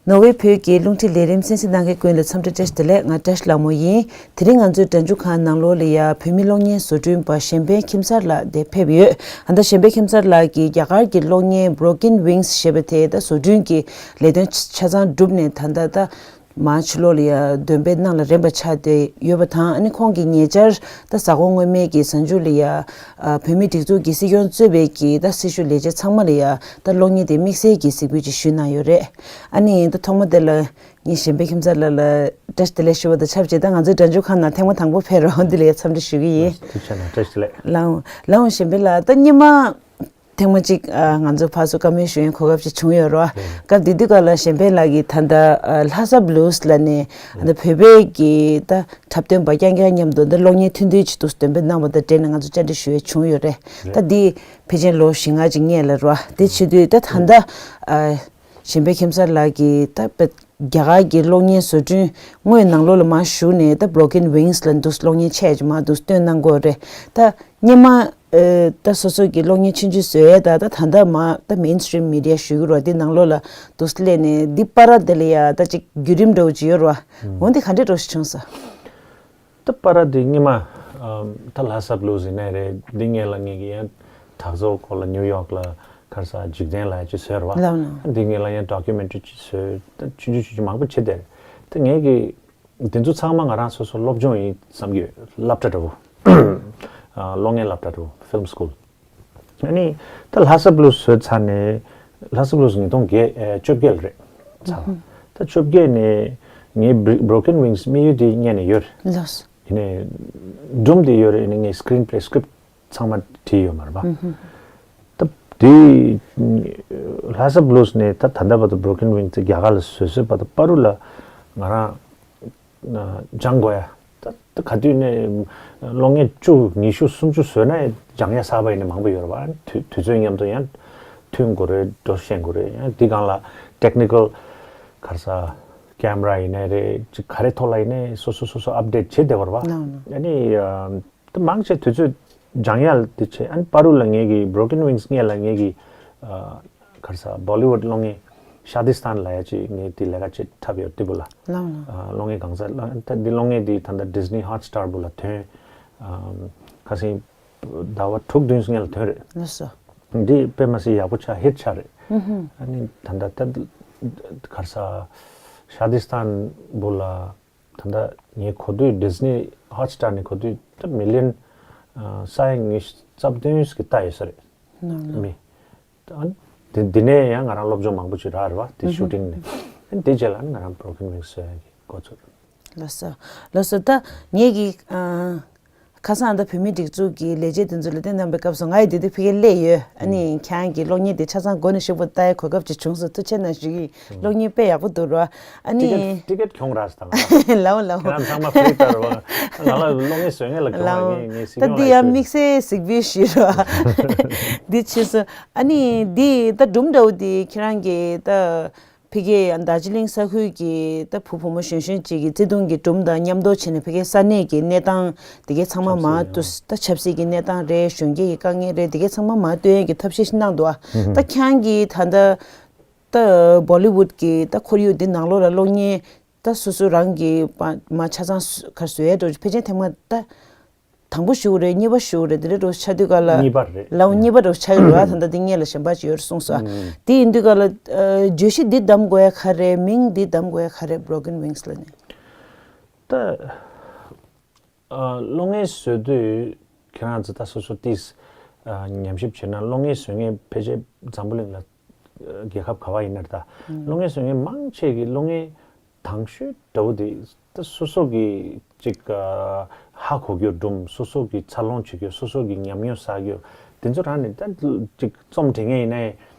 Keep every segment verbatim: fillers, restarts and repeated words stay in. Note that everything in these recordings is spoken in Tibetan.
ནོར་ཝེ་བོད་ཀྱི་རླུང་འཕྲིན་ལས་རིམ་གསན་གཟིགས་གནང་མཁན་ཀུན་ལ་འཚམས་འདྲི་བཀྲ་ཤིས་བདེ་ལེགས། ང་བཀྲ་ཤིས་ལྷ་མོ་ཡིན། དེ་རིང་ང་ཚོའི་སྒྲ་འཇུག་ཁང་ནང་ལོགས་ལ་ཡ་བོད་མི་གློག་བརྙན་བཟོ་སྐྲུན་པ་གཞན་ཕན་ཁྱིམ་གསར་ལགས་འདིར་ཕེབས་ཡོད། ཨ་ད་གཞན་ཕན་ཁྱིམ་གསར་ལགས་ཀྱིས་རྒྱ་གར་གྱི་གློག་བརྙན་Broken Wings ཞེས་པ་དེ་ད་བཟོ་སྐྲུན་གྱི་ལས་དོན་ཆ་ཆ་ཚང་གྲུབ་ནས་ད་ལྟ་ད་མར་ཕྱི་ལོགས་ལ་ཡ་འདོན་སྤེལ་གནང་ལ་རན་པ་ཆགས་བསྡད་ཡོད་པ་དང་། ཨ་ནི་ཁོང་གིས་ཉེ་ཆར་ད་གཟའ་འཁོར་སྔོན་མའི་གི་གཟའ་མཇུག་ལ་ཡ་ཨ་བོད་མིའི་སྒྲིག་འཛུགས་ཀྱི་སྲིད་སྐྱོང་གཙོས་པའི་གི་ད་སྲི་ཞུ་ལས་བྱེད་ཚང་མ་ལ་ཡ་ད་གློག་བརྙན་དེ་དམིགས་བསལ་གྱི་གཟིགས་འབུལ་ཅིག་ཞུས་གནང་ཡོད་རེད། ཨ་ནི་ད་ཐོག་མ་དེ་ལ་ངས་གཞན་ཕན་ཁྱིམ་གསར་ལགས་ལ་བཀྲ་ཤིས་བདེ་ལེགས་ཞུ་བ་དང་ཆབས་ཅིག་ད་ང་ཚོའི་སྒྲ་འཇུག་ཁང་ནང་ཐེངས་མ་དང་པོ་ཕེབས་རོགས་འདི་ལ་ཡ་འཚམས་འདྲི་ཞུ་གི་ཡིན། ཐུགས་རྗེ་ཆེ་གནང་། བཀྲ་ཤིས་བདེ་ལེགས། ལགས་འོང་། ལགས་འོང་། གཞན་ཕན་ལགས། ད་སྔོན་མ་ཐེངས་མ་གཅིག་ཨ་ང་ཚོ་ཕར་ཚུར་བཀའ་མོལ་ཞུ་ཡའི་གོ་སྐབས་ཅིག་བྱུང་ཡོད་རེད་བ། ཨེ། སྐབས་དེ་དུས་སྐབས་ལ་གཞན་ཕན་ལགས་ཀྱིས་ད་ལྟ་ཨ་ལྷ་ས་Blues ལབ་ནས་ཨ་ད་བོད་པའི་གི་ད་འཁྲབ་སྟོན་པ་རྐྱང་རྐྱང་མཉམ་དུ་ད་གློག་བརྙན་ཐུང་ཐུང་ཅིག་འདུག་འདོན་སྤེལ་གནང་བ་དང་འབྲེལ་ནས་ང་ཚོ་བཅར་འདྲི་ཞུ་ཡས་བྱུང་ཡོད་རེད། རེད། ད་འདི་ཕལ་ཆེར་ལོ་བཞི་ལྔ་ཅིག་སྔོན་ལ་རེད་བ། དེ་བྱེད་དུས་ད་ད་ལྟ་ཨ་གཞན་ཕན་ཁྱིམ་གསར་ལགས་ཀྱིས་ད་དཔེ་རྒྱ་གར་གྱི་གློག་བརྙན་བཟོ་སྐྲུན་དངོས་ནང་ལོགས་ལ་མར་ཞུགས་ནས་ད་Broken Wings ལབ་འདུག་གློག་བརྙན་ཆེ་ཅིག་མར་འདུག་སྟོན་གནང་གི་ཡོད་རེད། ད་སྔོན་མ་ཨ་ད་སོ་སོ་གི་གློག་བརྙན་ཆུང་ཆུང་བཟོ་ཡས་ད་ད་ད་ལྟ་མར་ད་Mainstream Media ཞུ་གི་རེད་བ། འདི་ནང་ལོགས་ལ་འདུག་སླེབས་ནས་འདི་བར་དེ་ལ་ཡ་ད་ཅིག་བརྒྱུད་རིམ་འདྲ་བོ་ཅིག་ཡོད་རེད་བ། འོ་འདི་ག་འདྲས་འདྲ་བོ་ཞིག་བྱུང་སོང་། ད་པ་ར་དེ་སྔོན་མ་ཨམ་ད་ལྷ་ས་Blues ཡིན་ནའི་རེད། འདི་སྔོན་ལ་ངེད་ཀྱི་ཡང་གྲོགས་ཚོ་སྐོར་ལ་ནིའུ་ཡོག་ལ་ཁར་ས་འཇིག་རྟེན་ལ་ཡ་ཅིག་བཟོས་རེད་བ། ལགས་ལགས། འདི་སྔོན་ལ་ཡང་documentary ཅིག་བཟོས། ད་ཆུང་ཆུང་ཆུང་ཆུང་མང་པོ་བྱས་བསྡད་རེད། ད་ངེད་ཀྱི་དེ་ཚོ་ཚང་མ་ང་རང་སོ་སོ་སློབ་སྦྱོང་ཡིན་བསམ་གྱི་ཡོད། སློབ་གྲྭ་འདྲ་བོ། ཨ་གློག་བརྙན་སློབ་གྲྭ་འདྲ་བོ། Film School། ཨ་ནི་ད་ལྷ་ས་Blues བཟོས་ཚར་ནས། ལྷ་ས་Blues ཉིས་སྟོང་བརྒྱད་ཨེ་བཅོ་བརྒྱད་ལ་རེད་ཚར། ད་བཅོ་བརྒྱད་ནས་ངའི་Bro- Broken Wings དམིགས་ཡུལ་དེ་སྔོན་ནས་ཡོད་རེད། ལགས་སོ། ཡིན་ནའི་སྒྲུང་དེ་ཡོད་རེད། ཡིན་ནའི་ངས་screenplay script ཚང་མ་བྲིས་ཡོད་མ་རེད་པ། ད་དེ་ལྷ་ས་Blues ནས་ད་ད་ལྟ་བར་དུ་Broken Wings དེ་རྒྱ་གར་ལ་བཟོས་བཟོས་བར་དུ་པ་རུ་ལ་ང་རང་སྦྱང་དགོས་ཡ། ད་ད་ག་དུས་ནས་གློག་བརྙན་བཅུ་ཉི་ཤུ་སུམ་ཅུ་བཟོས་ན་སྦྱང་ཡ་གསར་པ་ཡིན་ན་མང་པོ་ཡོད་རེད་བ། དུས་དུས་ཚོད་མཉམ་དུ་ཡང་མཐུན་དགོས་རེད། འགྲོ་ཤེས་དགོས་རེད། ཡང་འདི་སྒང་ལ་technical ག་རེ་ཟ་camera ཡིན་ནའི་རེད། ཅིག་ག་རེ་ཐོག་ལ་ཡིན་ནའི་སོ་སོ་སོ་སོ་update བྱེད་བསྡད་པ་རེད་བ། ལགས་ལགས། ཨ་ནི་ཨ་ད་མང་ཆེ་དུས་ཚོད་སྦྱང་ཡ་དེ་བྱས། ཨ་ནི་པ་རུ་ལ་ངེད་ཀྱི་Broken Wings སྔོན་ལ་ངེད་ཀྱི་ཨ་ག་རེ་ཟ་Bollywood གློག་བརྙན་Shaadistaan ལབ་ཡ་ཅིག་ངས་དེ་ལས་ཀ་བྱེད་འཁྲབ་ཡོད། དེ་བུ་ལ། ལགས་ལགས། ཨ་གློག་བརྙན་གང་ཟག་ལ་ད་འདི་གློག་བརྙན་འདི་ད་ལྟ་Disney Hotstar བུ་ལ་ཐོན། ཨམ་ཁ་སང་ཟླ་བ་དྲུག་བདུན་སྔོན་ལ་ཐོན་རེད། ལགས་སོ། འདི་དཔེ་མ་སྲིད་ཡག་པོ་ཆགས། hit ཆགས་རེད། ཨུ་ཧུམ། ཨ་ནི་ད་ལྟ་ད་ག་རེ་ཟ་Shaadistaan བུ་ལ་ད་ལྟ་ངས་གོ་དུས་Disney Hotstar ནས་གོ་དུས་ད་million ཨ་ས་ཡ་ཉི་ཤུ་རྩ་བདུན་ཞིག་ལྟ་ཡོད་ས་རེད། ལགས་ལགས། མི། ཨ་ནི་དེ་དེ་ནས་ཡང་ང་རང་སློབ་སྦྱོང་མང་པོ་ཅིག་རག་རེད་བ། དེ་ཨུ་ཧུམ། shooting ནས། ཨ་ནི་དེ་རྗེས་ལ་ང་རང་Broken Wings བཟོ་ཡ་གི་འགོ་ཚུགས། ལགས་སོ། ལགས་སོ། ད་ངེད་ཀྱི་ཨ་ཁ་སང་ད་བོད་མིའི་སྒྲིག་འཛུགས་ཀྱི་ལས་བྱེད་དེ་ཚོ་ལ་བསྟན་གནང་པའི་སྐབས་སུ་ང་ཡི་དེ་དུས་ཕ་གིར་སླེབས་ཡོད། ཨ་ནི་ཁྱེད་རང་གི་གློག་བརྙན་དེ་ཆ་ཚང་སྒོ་ནས་ཞིབ་པོ་ལྟ་ཡའི་གོ་སྐབས་ཅིག་བྱུང་སོང་། ཐུགས་རྗེ་གནང་ཞུ་གི་ཡིན། གློག་བརྙན་དཔེ་ཡག་པོ་འདུག་ར། ཨ་ནི་ཊི་ཀེཊ་ཊི་ཀེཊ་གྱོང་རག་སོང་། ལའོ་ལའོ། ཁྱེད་རང་ཚང་མ་ཕི་རི་ལྟར་བ། ང་ལ་གློག་བརྙན་བཟོ་མཁན་ལ་གྱོང་རག་ངས་ངས་སྲིད་ད་སྐྱོང་འདི་ལ་ཡ་ཞུས། དམིགས་བསལ་གཟིགས་འབུལ་ཞུས་ར། འདི་བྱས་སོང་། ཨ་ནི་འདི་ད་སྒྲུང་འདྲ་བོ་འདི་ཁྱེད་རང་གི་ད་ཕ་གི་ཡང་རྡོ་རྗེ་གླིང་ས་ཁུལ་གྱི་ད་བུ་བུ་མོ་གཞོན་གཞོན་ཅིག་གི་བརྩེ་དུང་གི་སྒྲུང་དང་མཉམ་དུ་བྱས་ནས་ཕ་གིའི་ས་གནས་ཀྱི་གནས་སྟངས་དེ་གའི་ཚང་མ་མར་ཆབ་སྲིད་ད་ཆབ་སྲིད་ཀྱི་གནས་སྟངས་རེད། གཞོན་སྐྱེས་ཀྱི་དཀའ་ངལ་རེད། དེ་གའི་ཚང་མ་མར་སྟོན་ཡས་ཀྱི་ཐབས་ཤེས་ཤིག་གནང་འདུག་ཨ། ད་ཁྱེད་རང་གི་ད་ལྟ་ད་Bollywood གི་ད་ཁོར་ཡུག་འདི་ནང་ལོགས་ལ་གློག་བརྙན་ད་སོ་སོ་རང་གི་པ་མ་ཆ་ཚང་སུ་ག་བཟོ་ཡས་འགྲོ་ཕལ་ཆེར་ཐེངས་མ་ད་དང་པོ་ཞུ་རེད། གཉིས་པ་ཞུ་རེད། དེ་འདྲ་འགྲོ་ཆགས་དུས་ག་ལ་གཉིས་པ་རེད། ལའོ་གཉིས་པ་འགྲོ་ཆགས་ཡོད་ར། ད་ལྟ་འདི་སྔོན་ལ་གཞན་པ་ཅིག་ཡོད་རེད་གསུངས་སོང་། ཨ་དེ་ཡིན་དུས་ག་ལ་ཨ་བརྗོད་གཞི་འདི་བདམས་དགོས་ཡ་ག་རེ། མིང་འདི་བདམས་དགོས་ཡ་ག་རེ། Broken Wings ལབ་ནས། ད་ཨ་གློག་བརྙན་བཟོ་དུས་ཁྱེད་རང་ཚོ་ད་སོ་སོ་ཏིས་ཨ་ཉམས་ཞིབ་བྱས་ན་གློག་བརྙན་བཟོ་མཁན་ཕལ་ཆེར་འཛམ་བུ་གླིང་ལ་ཨ་རྒྱལ་ཁབ་ག་བ་ཡིན་ན་རེད་ད། གློག་བརྙན་བཟོ་མཁན་མང་ཆེ་གི་གློག་བརྙན་དང་ཤོས་འདྲ་བོ་དེ་ད་སོ་སོ་གི་ཅིག་ཨ་ཧ་གོ་རྒྱུ་སྒྲུང་། སོ་སོ་གི་འཚར་ལོངས་བྱེད་རྒྱུ། སོ་སོ་གི་ཉམས་མྱོང་བསགས་རྒྱུ། དེ་ཚོ་རང་ནས་ད་ཅིག་རྩོམ་འབྲི་མཁན་ཡིན་ནའི་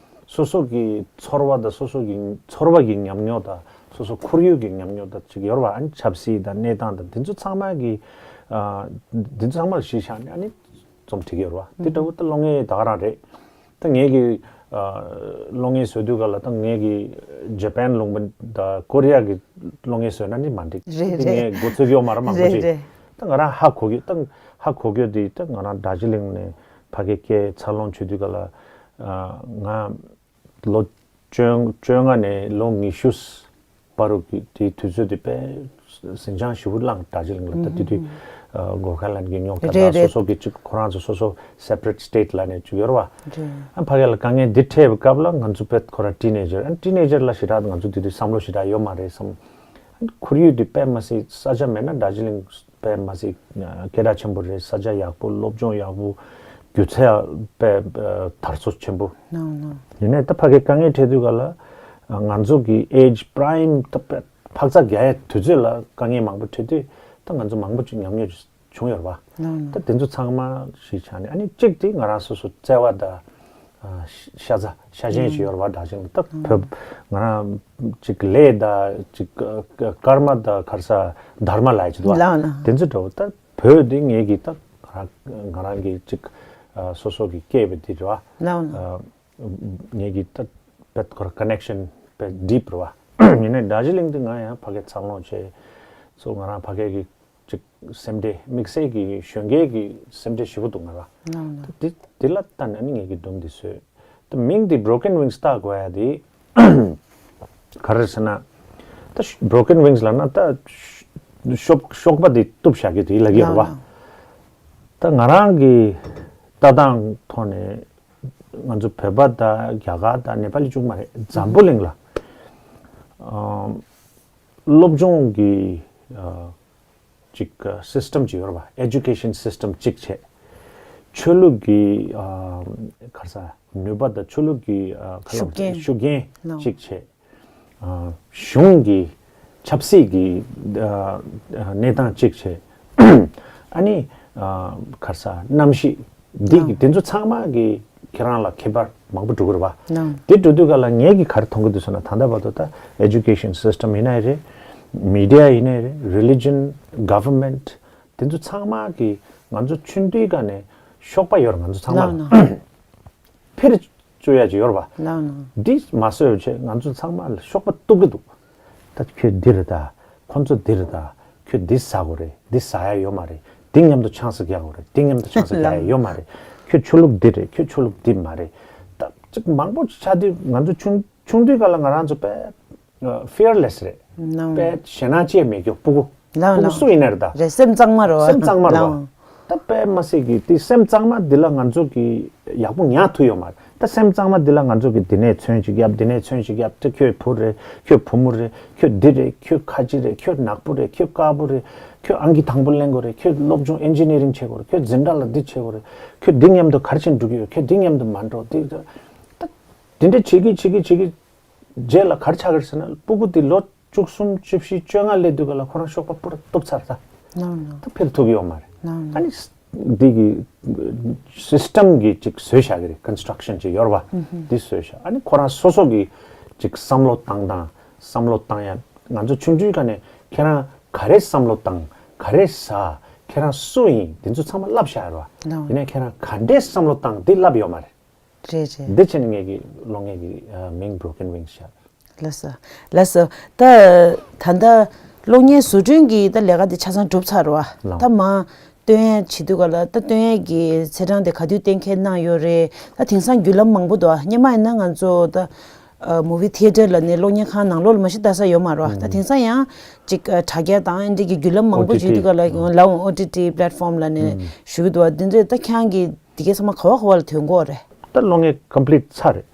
སོ་སོ་གི་ཚོར་བ་དང་། སོ་སོ་གི་ཚོར་བ་གི་ཉམས་མྱོང་དང་། སོ་སོ་ཁོར་ཡུག་གི་ཉམས་མྱོང་དང་ཅིག་ཡོད་རེད་བ། ཨ་ནི་ཆབ་སྲིད་དང་གནས་སྟངས་དང་དེ་ཚོ་ཚང་མ་གི་ཨ་དེ་ཚོ་ཚང་མ་ལ་གཞི་བཞག་ནས་ཨ་ནི་རྩོམ་འབྲི་གི་ཡོད་རེད་བ། དེ་འདྲ་བོ་ད་གློག་བརྙན་ད་ག་རང་རེད། ད་ངེད་ཀྱི་ཨ་གློག་བརྙན་བཟོ་དུས་ག་ལ་ད་ངེད་ཀྱི་ཇ་པན་ལུང་པ་དང་ཀོ་རི་ཡ་གི་གློག་བརྙན་བཟོས་ན་ནི་མ་འགྲིག་རེད་དེ་རེད། ངས་འགོ་ཚུགས་ཡོད་མ་རེད། མང་པོ་རེད་ཅིག་རེད། ད་ང་རང་ཧ་གོ་རྒྱུ། ད་ཧ་གོ་རྒྱུ་དེ་ད་ང་རང་རྡོ་རྗེ་གླིང་ནས་ཕ་གི་སྐྱེས་འཚར་ལོངས་བྱེད་དུས་ག་ལ་ཨ་ང་ལོ་བཅོ་བཅོ་ལྔ་ནས་ལོ་ཉི་ཤུ་ བར་དུ་གི་དེའི་དུས་ཚོད་དེ་དཔེ་ཟིང་ཆ་ཞེ་པོ་ལངས། རྡོ་རྗེ་གླིང་ལ་ད་དེ་དུས་གོར་ཁ་ལན་གྱི་རྙོག་དྲ་དང་སོ་སོ་གི་ཅིག་ཁོ་རང་ཚོ་སོ་སོ་separate state ལབ་ནས་ཅིག་ཡོད་རེད་བ། ཨ་ཕ་གི་ལ་དཀའ་ངལ་འདི་འཕྲད་པའི་སྐབས་ལ་ང་ཚོ་དཔེ་ཁོ་རང་teenager། ཨ་teenager ལ་ཞེ་དྲག་ང་ཚོ་དེ་དུས་བསམ་བློ་ཞེ་དྲག་ཡོད་མ་རེད་བསམ། ཁོར་ཡུག་དེ་དཔེ་མ་སྲིད་ས་ཆ་མེད་ན་རྡོ་རྗེ་གླིང་དཔེ་མ་སྲིད་སྐད་གྲགས་ཆེན་པོ་རེད། ས་ཆ་ཡག་པོ། སློབ་སྦྱོང་ཡག་པོ། སྒྱུ་རྩལ་དཔེ་དར་སོ་ཆེན་པོ། ཡིན་ནའི་ད་ཕ་གི་དཀའ་ངལ་འཕྲད་དུས་ག་ལ་ང་ཚོ་གི་age prime ད་དཔེ་འཕག་འཚག་རྒྱག་ཡའི་དུས་ཚོད་ལ་དཀའ་ངལ་མང་པོ་འཕྲད་དུས་ད་ང་ཚོ་མང་པོ་ཅིག་ཉམས་མྱོང་བྱུང་ཡོད་རེད་བ། ད་དེ་ཚོ་ཚང་མ་ཞིག་ཆགས་ནས་ཨ་ནི་གཅིག་དེ་ང་རང་སོ་སོ་བརྩེ་བ་དང་ཤ་ཚ་ཤ་ཞེན་ཞིག་ཡོད་རེད་བ། འདྲ་ཅིག་ད་བོད་ང་རང་ཅིག་ལས་དང་ཅིག་ཀརྨ་དང་ག་རེ་ཟེར་དྷརྨ་ལབ་ཡ་ཅིག་འདུག་བ། དེ་ཚོ་འདྲ་བོ་ད་བོད་དེ་ངེད་ཀྱི་ད་ང་རང་ང་རང་གི་ཅིག་སོ་སོ་གི་སྐྱེས་པ་དེ་རེད་བ། ངེད་ཀྱི་ད་དཔེ་ཁོ་ར་connection དཔེ་deep རེད་བ། ཡིན་ནའི་རྡོ་རྗེ་གླིང་དེ་ང་ཡང་ཕ་གིར་འཚར་ལོངས་བྱས་སོ། ང་རང་ཕ་གི་གི་ཅིག་སེམས་ཁྲལ་དམིགས་བསལ་གྱི་གཞོན་སྐྱེས་ཀྱི་སེམས་ཁྲལ་ཞེ་པོ་འདུག་ང་རང་། ད་དེ་དེ་ལ་ལྟ་ནས་ནི་ངེད་ཀྱི་སྒྲུང་འདི་བཟོས། ད་མིང་འདི་Broken Wings བཏགས་དགོས་ཡ་དེ་ག་རེ་ཟེར་ན། ད་Broken Wings ལབ་ན་ད་གཤོག་གཤོག་པ་འདི་གཏུབ་བཞག་གི་དེ་ལབ་ཀྱི་ཡོད་རེད་བ། ད་ང་རང་གི་ལྟ་སྟངས་ཐོག་ནས་ང་ཚོ་བོད་པ་དང་རྒྱ་གར་དང་ནེ་པ་ལི་གཅིག་མ་རེད། འཛམ་བུ་གླིང་ལ་ཨ་སློབ་སྦྱོང་གི་ཨ་ཅིག་system ཅིག་ཡོད་རེད་བ། Education system ཅིག་བྱས། ཆོས་ལུགས་ཀྱི་ཨ་ག་རེ་ཟེར་ནུས་པ་དང་ཆོས་ལུགས་ཀྱི་ཨ་ག་རེ་ལབ་ཤུགས་རྐྱེན་ཤུགས་རྐྱེན་ཅིག་བྱས། ཨ་གཞུང་གི་ཆབ་སྲིད་ཀྱི་ཨ་ཨ་གནས་སྟངས་གཅིག་བྱས། ཨ་ནི་ཨ་ག་རེ་ཟེར་གནམ་གཤིས་འདི་གི་དེ་ཚོ་ཚང་མ་གི་ཁྱེད་རང་ལ་ཁྱད་པར་མང་པོ་འགྲོ་གི་རེད་བ། དེ་འགྲོ་དུས་ག་ལ་ངས་ཀྱི་ག་རེ་མཐོང་གི་འདུག་ཟེར་ན། ད་ལྟ་བར་དུ་ད་education system ཡིན་ནའི་རེད། Media ཡིན་ནའི་རེད། Religion, government དེ་ཚོ་ཚང་མ་གི་ང་ཚོ་ཆུང་དུས་ག་ནས་གཤོག་པ་ཡོད་རེད་ང་ཚོ་ཚང་མ་ལ། འཕེར་བཅུག་ཡ་ཅིག་ཡོད་རེད་བ། ལགས་ལགས། འདི་མ་བཟོས་བྱས་ང་ཚོ་ཚང་མ་ལ་གཤོག་པ་གཏུབ་ཀྱི་འདུག་ད་ཁྱོད་འདི་རེད་ད། ཁོ་ཚོ་འདི་རེད་ད། ཁྱོད་འདི་ཟ་དགོས་རེད། འདི་ཟ་ཡ་ཡོད་མ་རེད། འདི་མཉམ་དུ་ཆང་ས་རྒྱག་དགོས་རེད། འདི་མཉམ་དུ་ཆང་ས་རྒྱག་ཡ་ཡོད་མ་རེད། ཁྱོད་ཆོས་ལུགས་འདི་རེད། ཁྱོད་ཆོས་ལུགས་འདི་མ་རེད། ད་ཅིག་མང་པོ་ཆགས་དུས་ང་ཚོ་ཆུང་ཆུང་དུས་ག་ལ་ང་རང་ཚོ་དཔེ་fearless རེད། ནང་དཔེ་ཞེད་སྣང་ཅི་ཡང་མེད་རྒྱུ་སྤུ་གུ། ལགས་སྤུ་གུ་ལགས། སུ་ཡིན་ན་རེད་ད། རེད། སེམས་གཙང་མ་རེད་བ། སེམས་གཙང་མ་རེད་བ། ལགས། ད་དཔེ་མ་སྲིད་ཀྱི་དེ་སེམས་གཙང་མ་འདི་ལ་ང་ཚོ་གི་ཡག་པོ་ཉར་ཐུབ་ཡོད་མ་རེད། ད་སེམས་གཙང་མ་འདི་ལ་ང་ཚོ་གི་འདི་ནས་ཚོན་ཞིག་བརྒྱབ། འདི་ནས་ཚོན་ཞིག་བརྒྱབ། ད་ཁྱོད་བུ་རེད། ཁྱོད་བུ་མོ་རེད། ཁྱོད་འདི་རེད། ཁྱོད་ཁ་ཆེ་རེད། ཁྱོད་ནག་པོ་རེད། ཁྱོད་དཀར་པོ་རེད། ཁྱོད་ཨང་ཀི་དང་པོ་ལེན་དགོས་རེད། ཁྱོད་སློབ་སྦྱོང་engineering བྱེད་དགོས་རེད། ཁྱོད་འཛིན་གྲྭ་ལ་འདི་བྱེད་དགོས་རེད། ཁྱོད་འདི་མཉམ་དུ་ག་རེ་བྱེད་འགྲོ་གི་ཡོད། ཁྱོད་འདི་མཉམ་དུ་མ་འགྲོ། འདི་ད་འདི་འདྲ་བྱེད་ཀྱི་བྱེད་ཀྱི་བྱེད་ཀྱི་རྗེས་ལ་ག་རེ་ཆགས་ཀྱི་རེད་ཟེར་ན། སྤུ་གུ་འདི་ལོ་བཅུ་གསུམ་བཅུ་བཞི་བཅོ་ལྔ་སླེབས་དུས་ག་ལ་ཁོ་རང་གཤོག་པ་པུ་ར་གཏུབ་ཚར་ད། ནོ་ནོ། ད་འཕེལ་ཐུབ་ཡོད་མ་རེད། ནོ་ནོ། ཨ་ནི་འདི་གི་system གི་ཅིག་བཟོས་བཞག་གི་རེད། construction ཅིག་ཡོད་རེད་བ། འདི་བཟོས་བཞག་ཨ་ནི་ཁོ་རང་སོ་སོ་གི་ཅིག་བསམ་བློ་བཏང་སྟངས། བསམ་བློ་བཏང་ཡ། ང་ཚོ་ཆུང་ཆུང་ག་ནས་ཁྱེད་རང་ག་རེ་བསམ་བློ་བཏང་། ག་རེ་ཟ། ཁྱེད་རང་སུ་ཡིན། འདི་ཚོ་ཚང་མ་བསླབ་བཞག་ཡོད་རེད་བ། ནོ། ཡིན་ནའི་ཁྱེད་རང་ག་འདྲས་བསམ་བློ་བཏང་འདི་བསླབ་ཡོད་མ་རེད། རེད་རེད། འདི་བྱས་ནས་ངེད་ཀྱི་གློག་བརྙན་གྱི་ཨ་མིང་Broken Wings བཞག་ལགས་སོ། ལགས་སོ། ད་ད་ལྟ་གློག་བརྙན་བཟོ་སྐྲུན་གྱི་ད་ལས་ཀ་འདི་ཆ་ཚང་གྲུབ་ཚར་བ། ལགས། ད་མ་སྟོན་ཡས་བྱེད་དུས་ག་ལ་ད་སྟོན་ཡས་ཀྱི་ཚེས་གྲངས་དེ་ག་དུས་གཏན་འཁེལ་གནང་ཡོད་རེད། ད་དེང་སང་བརྒྱུད་ལམ་མང་པོ་འདུག་སྔོན་མ་ཡིན་ན་ང་ཚོ་ད་ཨ་movie theatre ལབ་ནས་གློག་བརྙན་ཁང་ནང་ལོགས་ལ་མ་གཞི་ལྟ་ས་ཡོད་མ་རེད་བ། ད་དེང་སང་ཡང་ཅིག་ཨ་དྲ་རྒྱ་དང་འདི་གི་བརྒྱུད་ལམ་མང་པོ་ཨོ་ཊི་ཊི་བརྒྱུད་དུས་ག་ལ་ལའོ་ཨོ་ཊི་ཊི་platform ལབ་ནས་ཞུ་གི་འདུག་བ། འདི་འདྲས་ད་ཁྱེད་རང་གི་འདི་གའི་ཚང་མ་ག་བ་ག་བ་ལ་ཐོན་གོ་རེད། ད་གློག་བརྙན་complete ཚར་རེད།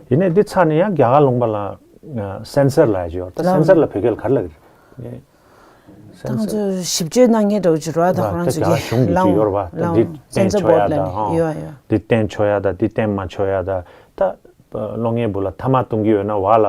ཡིན་ནའི་འདི་ཚར་ནས་ཡང་རྒྱ་གར་ལུང་པ་ལ་ཨ་སེན་སར་ལབ་ཡ་ཅིག་ཡོད། ད་ལགས། སེན་སར་ལ་བོད་སྐད་ལ་ག་རེ་ལབ་ཀྱི་རེད། ད་ང་ཚོ་ཞིབ་དཔྱོད་གནང་མཁན་འདྲ་བོ་ཅིག་རེད་བ། ད་ཁོ་རང་ཚོ་གི་རྒྱ་གར་གཞུང་གི་ཅིག་ཡོད་རེད་བ། ད་འདི་བསྟན་ཆོག་ཡ་དང་། ཡོད་ཡོད། འདི་བསྟན་ཆོག་ཡ་དང་འདི་བསྟན་མ་ཆོག་ཡ་དང་། ད་གློག་བརྙན་བུ་ལ་ཐ་མག་གཏོང་གི་ཡོད་ན་བ་ལ་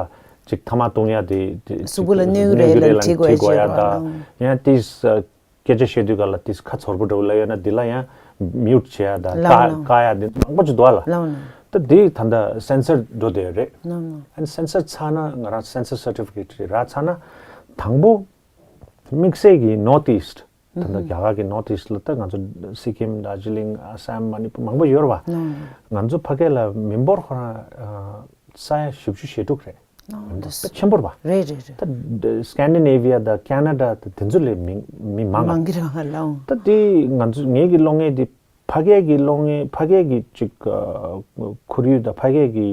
ཅིག་ཐ་མག་གཏོང་ཡ་དེ་གཟུགས་པོ་ལ་གནོད་གི་རེད་ལབ་བྲིས་དགོས་ཡ་ཅིག་ཡོད་རེད་བ། ཡང་དེ་སྐད་ཆ་བཤད་དུས་ག་ལ་དེ་ཁ་ཚོར་པོ་འདྲ་བོ་ལབ་ཡོད་ན་དེ་ལ་ཡང་mute བྱེད་ཡ་དང་ལགས་ལགས། བཀག་ཡ་དེ་མང་པོ་ཅིག་འདུག་ལ། ལགས་ལགས། ད་དེ་ད་ལྟ་སེན་སར་འགྲོ་བསྡད་ཡོད་རེད། ལགས་ལགས། ཨ་ནི་སེན་སར་ཚར་ན་ང་རང་སེན་སར་སར་ཊི་ཕི་ཀེ་ཊི་རག་ཚར་ན་དང་པོ་དམིགས་བསལ་གྱི་North East ད་ལྟ་རྒྱ་གར་གྱི་North East ལ་ད་ང་ཚོ་སི་ཀིམ། དར་ཇི་ལིང་། ཨ་སམ། མ་ནི་པུར་མང་པོ་ཡོད་རེད་བ། ང་ཚོ་ཕ་གི་ལ་མི་འབོར་ཁོ་རང་ས་ཡ་བཞི་བཅུ་ཞེ་དྲུག་རེད། མི་འབོར་དཔེ་ཆེན་པོ་རེད་བ། རེད་རེད་རེད། ད་སི་ཀན་ཌི་ནེ་ཝི་ཡ་དང་ཁེ་ན་ཌ་དང་དེ་ཚོ་ལས་མི་མི་མང་ང་མང་གི་རེད་བ་ལགས། ད་དེ་ང་ཚོ་ངེད་ཀྱི་གློག་བརྙན་དེ་ཕ་གི་གི་གློག་བརྙན། ཕ་གི་གི་ཅིག་ཁོར་ཡུག་དང་ཕ་གི་གི་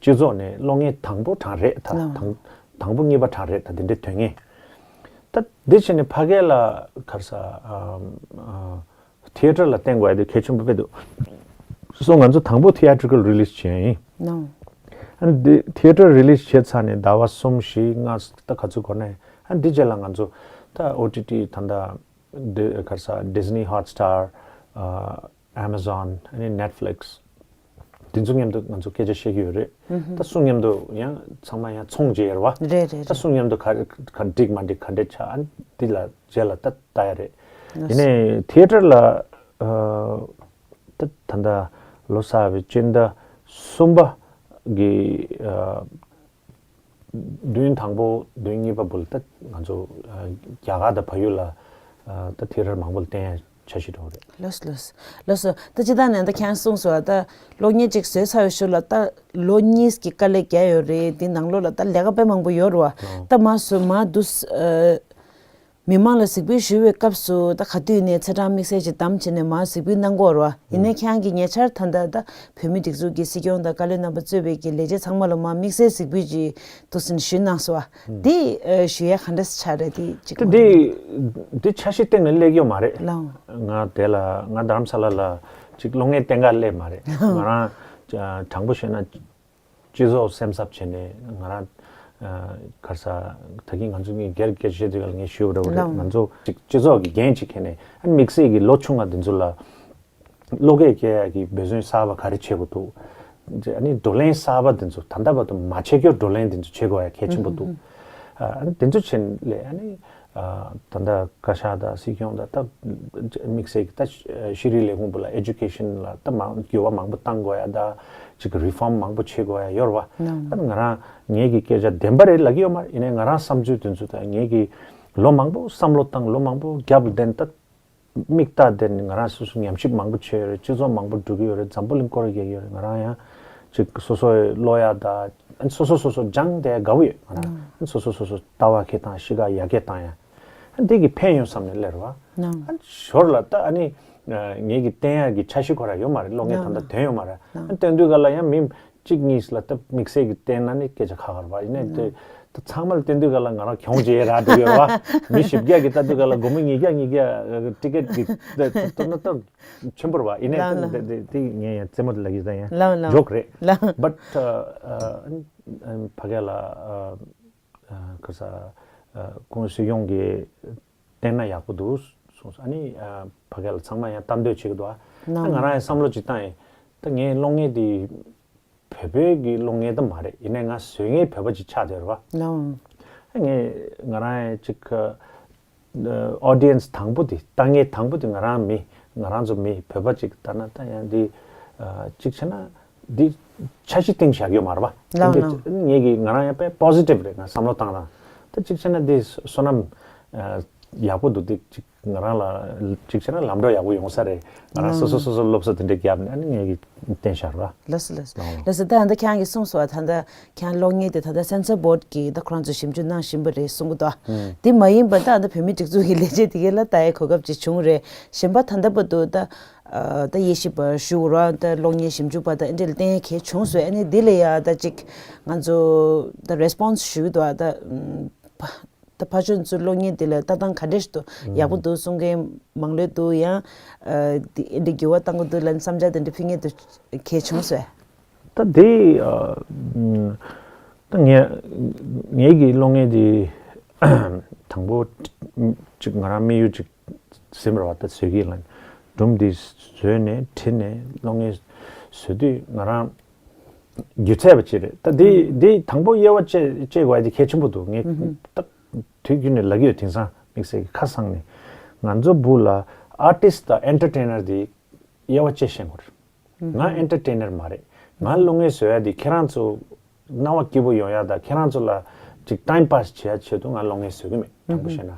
སྤྱི་ཚོགས་ནས་གློག་བརྙན་དང་པོ་གྲངས་རེད། ད་དང་། དང་པོ་གཉིས་པ་གྲངས་རེད། ད་དེ་འདྲའི་དོན་ངེས། ད་འདི་བྱས་ནས་ཕ་གི་ལ་ག་རེ་ཟ། ཨ་ཨ་ཐི་ཡེ་ཊར་ལ་བསྟན་དགོས་ཡ་དེ་གལ་ཆེན་པོ་དཔེ་འདུག་སོ་ང་ཚོ་དང་པོ་ཐི་ཡེ་ཊི་རི་ཀལ་རི་ལི་སི་བྱས་ཡིན། ནོ། ཨ་ནི་ཐི་ཡེ་ཊར་རི་ལི་སི་བྱས་ཚར་ནས་ཟླ་བ་གསུམ་བཞི་ལྔ་ད་ག་ཚོད་འགོར་ནས། ཨ་འདི་རྗེས་ལ་ང་ཚོ་ད་ཨོ་ཊི་ཊི་ད་ལྟ་འདི་ག་རེ་ཟ། Disney Hotstar, ཨ་Amazon, ཨ་ནི་Netflix དེ་ཚོ་མཉམ་དུ་ང་ཚོ་སྐད་ཆ་བཤད་ཀྱི་ཡོད་རེད། ད་སུ་མཉམ་དུ་ཡང་ཚང་མ་ཡང་ཚོང་བྱེད་ཡོད་རེད་བ། རེད་རེད་ད་རེད། སུ་མཉམ་དུ་ག་ག་འགྲིག་མ་འགྲིག་ག་འདྲ་ཆགས། ཨ་ནི་འདི་ལ་རྗེས་ལ་ད་ལྟ་ཡ་རེད། ཡིན་ནའི་ཐི་ཡེ་ཊར་ལ་ཨ་ད་ད་ལྟ་ལོ་གསར་བའི་སྤྱི་ཟླ་གསུམ་པ་གི་ཨ་བདུན་དང་པོ་བདུན་གཉིས་པ་བར་ལ་ད་ང་ཚོ་ཨ་རྒྱ་གར་དང་བལ་ཡུལ་ལ་ཨ་ད་ཐི་ཡེ་ཊར་མང་པོ་ལ་བསྟན་ཡ་འཆར་གཞི་འདྲ་བོ་རེད། ལགས་སོ་ལགས་སོ་ལགས་སོ། ད་སྤྱིར་བཏང་ནས་ད་ཁྱེད་རང་གསུངས་སོང་བ། ད་གློག་བརྙན་ཅིག་བཟོས་ཚར་བའི་ཤུལ་ལ་ད་ལོ་གཉིས་ཀྱི་དཀའ་ལས་བརྒྱབ་ཡོད་རེད། དེའི་ནང་ལོགས་ལ་ད་ལས་ཀ་དཔེ་མང་པོ་ཡོད་རེད་བ། ད་མར་བཟོས་མར་བསྡུས། ཨ་མི་མང་ལ་གཟིགས་འབུལ་ཞུ་བའི་སྐབས་སུ་ད་ག་དུས་ནས་ཚེས་གྲངས་དམིགས་བསལ་ཅིག་བདམས་བྱས་ནས་མར་གཟིགས་འབུལ་གནང་གི་ཡོད་རེད་བ། ཡིན་ནའི་ཁྱེད་རང་གིས་ཉེ་ཆར་ད་ལྟ་ད་བོད་མིའི་སྒྲིག་འཛུགས་ཀྱི་སྲིད་སྐྱོང་དང་བཀའ་བློན་རྣམ་པ་གཙོས་པའི་གི་ལས་བྱེད་ཚང་མ་ལ་མར་དམིགས་བསལ་གཟིགས་འབུལ་ཅིག་འདུག་སེ་ཞུས་གནང་སོང་བ། འདི་ཨ་ཞུ་ཡ་ག་འདྲ་ཆགས་རེད། དེ་ཅིག་དེ་འདི་འདི་འཆར་གཞི་སྟེང་ནས་སླེབས་ཡོད་མ་རེད། ལགས། ང་དེ་ལ་ང་རྡ་རམ་ས་ལ་ལ་ཅིག་གློག་བརྙན་བསྟན་ག་སླེབས་མ་རེད། ང་རང་ཨ་དྲང་པོ་བཤད་ན་སྤྱི་ཚོགས་སེམས་འཚབ་བྱས་ནས་ང་རང་ཨ་ག་རེ་ཟ། ད་གིན་ང་ཚོ་གཉིས་སྒེར་སྐད་ཆ་བཤད་དུས་ཀ་ལ་ངས་ཞུས་པ་འདྲ་བོ་རེད། ལགས། ང་ཚོ་ཅིག་སྤྱི་ཚོགས་ཀྱི་འགན་ཅིག་འཁྱེར་ནས་ཨ་དམིགས་བསལ་གྱི་ལོ་ཆུང་བ་འདི་ཚོ་ལ་བློ་སྐྱེད་སྐྱེ་ཡ་གི་འབད་བརྩོན་གསར་པ་ག་རེ་བྱེད་དགོས་འདུག་ཨ་ནི་བགྲོ་གླེང་གསར་པ་འདི་ཚོ་ད་ལྟ་བར་དུ་མ་བྱེད་རྒྱུ་བགྲོ་གླེང་འདི་ཚོ་བྱེད་དགོས་ཡ་གལ་ཆེན་པོ་འདུག་ཨ་ནི་འདི་ཚོ་བྱེད་ལས་ཨ་ནི་ཨ་ད་ལྟ་བཀའ་ཤག་དང་སྲིད་སྐྱོང་དང་ད་དམིགས་བསལ་གྱི་ད་ཤེས་རིག་ལས་ཁུངས་པུ་ལ་ཨེ་ཌུ་ཀེ་ཤན་ལ་ད་མང་འགྱུར་བ་མང་པོ་གཏང་དགོས་ཡ་ད་ཅིག་རི་ཕོམ་མང་པོ་བྱེད་དགོས་ཡ་ཡོད་རེད་བ། ད་ང་རང་ངེད་ཀྱི་སྐད་ཆ་བདེན་པ་རེད་ལབ་ཀྱི་ཡོད་མ་རེད། ཡིན་ནའི་ང་རང་བསམ་ཚུལ་དེ་ཚོ་ད་ངེད་ཀྱི་ལོ་མང་པོ་བསམ་བློ་བཏང་ལོ་མང་པོ་རྒྱབ་ལ་བསྟན་ད། མིག་ལྟ་དེ་ནི་ང་རང་སོ་སོ་ཉམས་ཞིབ་མང་པོ་བྱས་ཡོད་རེད། སྤྱི་ཚོགས་མང་པོ་འགྲོ་གི་ཡོད་རེད། འཛམ་བུ་གླིང་སྐོར་རྒྱག་གི་ཡོད་རེད། ང་རང་ཡང་ཅིག་སོ་སོའི་ཀློག་ཡ་ད་སོ་སོ་སོ་སོ་སྦྱངས་དེ་དགའ་བོ་ཡོད། ང་རང་སོ་སོ་སོ་སོ་ལྟ་བ་ཁེ་དང་གཤིས་ཀ་ཡར་རྒྱས་བཏང་ཡ་འདི་གི་ཕན་ཡོད་བསམ་ནས་སླེབས་རེད་བ། ཞོར་ལ་ད་ཨ་ནི་ངེད་ཀྱི་བསྟན་ཡ་གི་འཆར་གཞི་ཁོ་ར་ཡོད་མ་རེད། གློག་བརྙན་ད་ལྟ་ཐོན་ཡོད་མ་རེད། བསྟན་དུས་ག་ལ་ཡང་མི། གཅིག་གཉིས་ལ་ད་དམིགས་བསལ་གྱི་བསྟན་ན་ནི་སྐད་ཆ་ཁག་ཁག་རེད་པ། ཡིན་ནའི་དེ་ད་ཚང་མ་ལ་བསྟན་དུས་ག་ལ་ང་རང་གྱོང་ཅིག་རག་འགྲོ་གི་རེད་པ། མི་བཞི་བརྒྱ་གི་ལྟ་དུས་ག་ལ་སྒོར་མོ་ཉིས་བརྒྱ་ཉིས་བརྒྱ་ཊི་ཀེ་ཊི་གི་ད་ད་ད་ཆེན་པོ་རེད་པ། ཡིན་ནའི་ད་ད་དེ་ངས་ཡང་རྩེད་མོ་དེ་ལབ་ཀྱི་ད་ཡང་ཇོག་རེད། བཊ་ཕ་གི་ལ་ག་ས་ཁོང་སྲིད་སྐྱོང་གི་བསྟན་ན་ཡག་པོ་འདུག་གསུངས་སོང་། ཨ་ནི་ཕ་གི་ལ་ཚང་མ་ཡང་ལྟ་འདོད་བྱེད་ཀྱི་འདུག་ཨ་ང་རང་ཡང་བསམ་བློ་ཅིག་བཏང་ཡིན། ད་ངའི་གློག་བརྙན་དེ་བོད་པའི་གི་གློག་བརྙན་ད་མ་རེད། ཡིན་ནའི་ང་བཟོ་མཁན་བོད་པ་ཅིག་ཆགས་བསྡད་རེད་པ། ལའོ། ངས་ང་རང་ཅིག་ཨོ་ཌི་ཡེན་སི་དང་པོ་དེ་ལྟ་མཁན་དང་པོ་དེ་ང་རང་མི་ང་རང་ཚོ་མི་བོད་པ་ཅིག་ལྟ་ན་ད་ཡང་འདི་ཅིག་བྱས་ན་འདི་འཆར་གཞི་སྟེང་བཞག་ཡོད་མ་རེད་པ། ལའོ་འདི་ལའོ། ངས་ཀྱི་ང་རང་ཡང་དཔེ་པོ་ཟི་ཊིབ་རེད། ང་བསམ་བློ་བཏང་སྟངས་ད་ཅིག་བྱས་ན་འདི་བསོད་ནམས་ཡག་པོ་འདུག་འདི་ཅིག་ང་རང་ལ་ཅིག་བྱས་ན་ལམ་འགྲོ་ཡག་པོ་ཡོང་ས་རེད། ང་རང་སོ་སོ་སོ་སོ་སློབ་གསོ་དེ་འདྲ་བརྒྱབ་ནས་ཨ་ནི་ངས་ཀྱི་བསྟན་བཞག་ར། ལགས་སོ་ལགས་སོ། ལགས་སོ། ད་ད་ཁྱེད་རང་གིས་གསུངས་སོང་བ། ད་ད་ཁྱེད་རང་གློག་བརྙན་དེ་ད་ད་སེན་སར་བྷོར་གྱིས་ད་ཁོ་རང་ཚོ་ཞིབ་འཇུག་གནང་བཞིན་པ་རེད་གསུང་གི་འདུག་དེ་མ་ཡིན་པ་ད་ད་བོད་མི་སྒྲིག་འཛུགས་ཀྱི་ལས་བྱེད་དེ་གའི་ལ་ལྟ་ཡའི་གོ་སྐབས་ཅིག་བྱུང་རེད། གཞན་པ་ད་ལྟ་བར་དུ་ད་ད་དབྱེ་ཞིབ་པ་ཞུ་ར་ད་གློག་བརྙན་ཞིབ་འཇུག་པ་ད་ཨེ་འདྲ་ལ་བསྟན་ཡ་གལ་བྱུང་སོང་། ཨ་ནི་འདི་ལ་ཡ་ད་ཅིག་ང་ཚོ་ད་རེ་སི་པོན་སི་ཞུ་གི་འདུག་ད། ད་ཕར་ཕྱོགས་ཚོའི་གློག་བརྙན་དེ་ལ་ལྟ་སྟངས་ག་འདྲ་ཞིག་འདུག་ཡག་པོ་འདུག་གསུང་མཁན་མང་ལོས་འདུག་ཡང་ཨ་དེ་འདྲ་འགྱུར་བ་གཏང་གི་འདུག་ལབ་ནས་བསམ་འཆར་དེ་འདྲ་ཕུལ་མཁན་དེ་གལ་བྱུང་སོང་། ད་དེ་ཨ་ད་ངས་ངེད་ཀྱི་གློག་བརྙན་དེ་དང་པོ་ཅིག་ང་རང་དམིགས་ཡུལ་ཅིག་ཟིན་པ་རེད་པ། ད་བཟོ་གི་ལ་སྒྲུང་འདི་བཟོས་ནས་བྲིས་ནས་གློག་བརྙན་བཟོ་དུས་ང་རང་སྒྱུ་རྩལ་པ་ཅིག་རེད། ད་འདི་འདི་དང་པོ་དབྱེ་བ་བཅད་བཅད་དགོས་ཡ་དེ་གལ་ཆེན་པོ་འདུག་ངས་ད་དུས་རྒྱུན་ནས་ལབ་ཀྱི་ཡོད། དེང་སང་དམིགས་བསལ་གྱི་ཁ་སང་ནས་ང་ཚོ་བུ་ལ་ཨར་ཊིསི་ཊི་དང་ཨེན་ཊར་ཊེན་ནར་དེ་དབྱེ་བ་བཅད་ཤེས་དགོས་རེད། ང་ཨེན་ཊར་ཊེན་ནར་མ་རེད། ང་གློག་བརྙན་བཟོ་ཡ་དེ་ཁྱེད་རང་ཚོ་སྣང་བ་སྐྱིད་པོ་ཡོང་ཡ་དང་ཁྱེད་རང་ཚོ་ལ་ཅིག་ཊའིམ་པཱ་སི་བྱེད་ཡ་ཆེད་དུ་ང་གློག་བརྙན་བཟོ་གི་མེད། དྲང་པོ་བཤད་ན།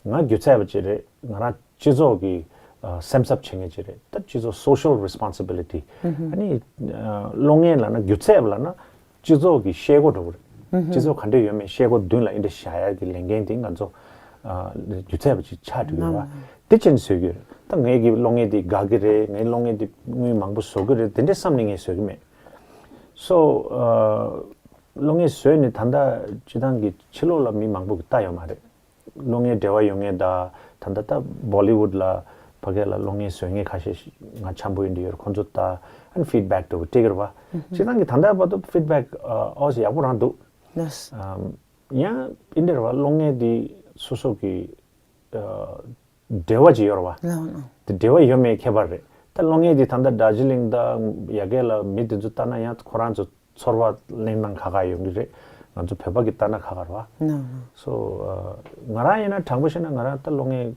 ང་སྒྱུ་རྩལ་པ་ཅིག་རེད། ང་རང་སྤྱི་ཚོགས་ཀྱི་ཨ་སེམས་འཚབ་བྱེད་མཁན་ཅིག་རེད། ད་སྤྱི་ཚོགས་social responsibility ཨ་ནི་ཨ་གློག་བརྙན་ལབ་ན་སྒྱུ་རྩལ་པ་ལབ་ན་སྤྱི་ཚོགས་ཀྱི་ཤེལ་སྒོ་འདྲ་བོ་རེད། སྤྱི་ཚོགས་ག་འདྲ་ཡོད་མེད་ཤེལ་སྒོ་མདུན་ལ་ཨེ་འདྲ་བཞག་ཡ་གི་ལས་འགན་དེ་ང་ཚོ་ཨ་སྒྱུ་རྩལ་པ་ཅིག་ཆགས་འགྲོ་གི་ཡོད་པ། དེ་བྱས་ནས་བཟོ་གི་ཡོད་རེད། ད་ངའི་གི་གློག་བརྙན་དེ་དགའ་གི་རེད། ངའི་གློག་བརྙན་དེ་དངུལ་མང་པོ་བཟོ་གི་རེད། དེ་འདྲ་བསམ་ནས་ངས་བཟོ་གི་མེད། So ཨ་ གློག་བརྙན་བཟོས་ནས་ད་ལྟ་སྤྱི་བཏང་གི་ཕྱི་ལོགས་ལ་མི་མང་པོ་གིས་ལྟ་ཡོད་མ་རེད། གློག་བརྙན་འབྲེལ་བ་ཡོད་མཁན་དང་ད་ལྟ་ད་Bollywood་ལ་ཕ་གི་ལ་གློག་བརྙན་བཟོ་མཁན་ཁ་ཤས་ཤིག་ང་འཆམ་པོ་ཡིན་འདྲི་ཡོད་རེད། ཁོང་ཚོ་ད་ཨན་feedback་འདྲ་བོ་སྤྲད་ཀྱི་རེད་བ། སྤྱི་བཏང་གི་ད་ལྟ་བར་དུ་feedback་ཨོ་ཡག་པོ་རང་འདུག་ལགས། ཡང་ཡིན་འདྲ་རེད་བ། གློག་བརྙན་འདི་སོ་སོ་གི་འབྲེལ་བ་ཅིག་ཡོད་རེད་བ། ལགས་ལགས། དེ་འབྲེལ་བ་ཡོད་མེད་ཁྱད་པར་རེད། ད་གློག་བརྙན་འདི་ད་ལྟ་Darjeeling་དང་ཡ་གི་ལ་མི་དེ་ཚོ་ལྟ་ན་ཡང་ཁོ་རང་ཚོ་ཚོར་བ་གླེང་སྟངས་ཁ་ཁ་ཡོང་གི་རེད། ང་ཚོ་བོད་པ་གི་ལྟ་ན་ཁ་ཁ་རེད་བ། ལགས་ལགས། So ང་རང་ཡིན་ན་དྲང་པོ་བཤད་ན་ང་རང་ད་གློག་བརྙན་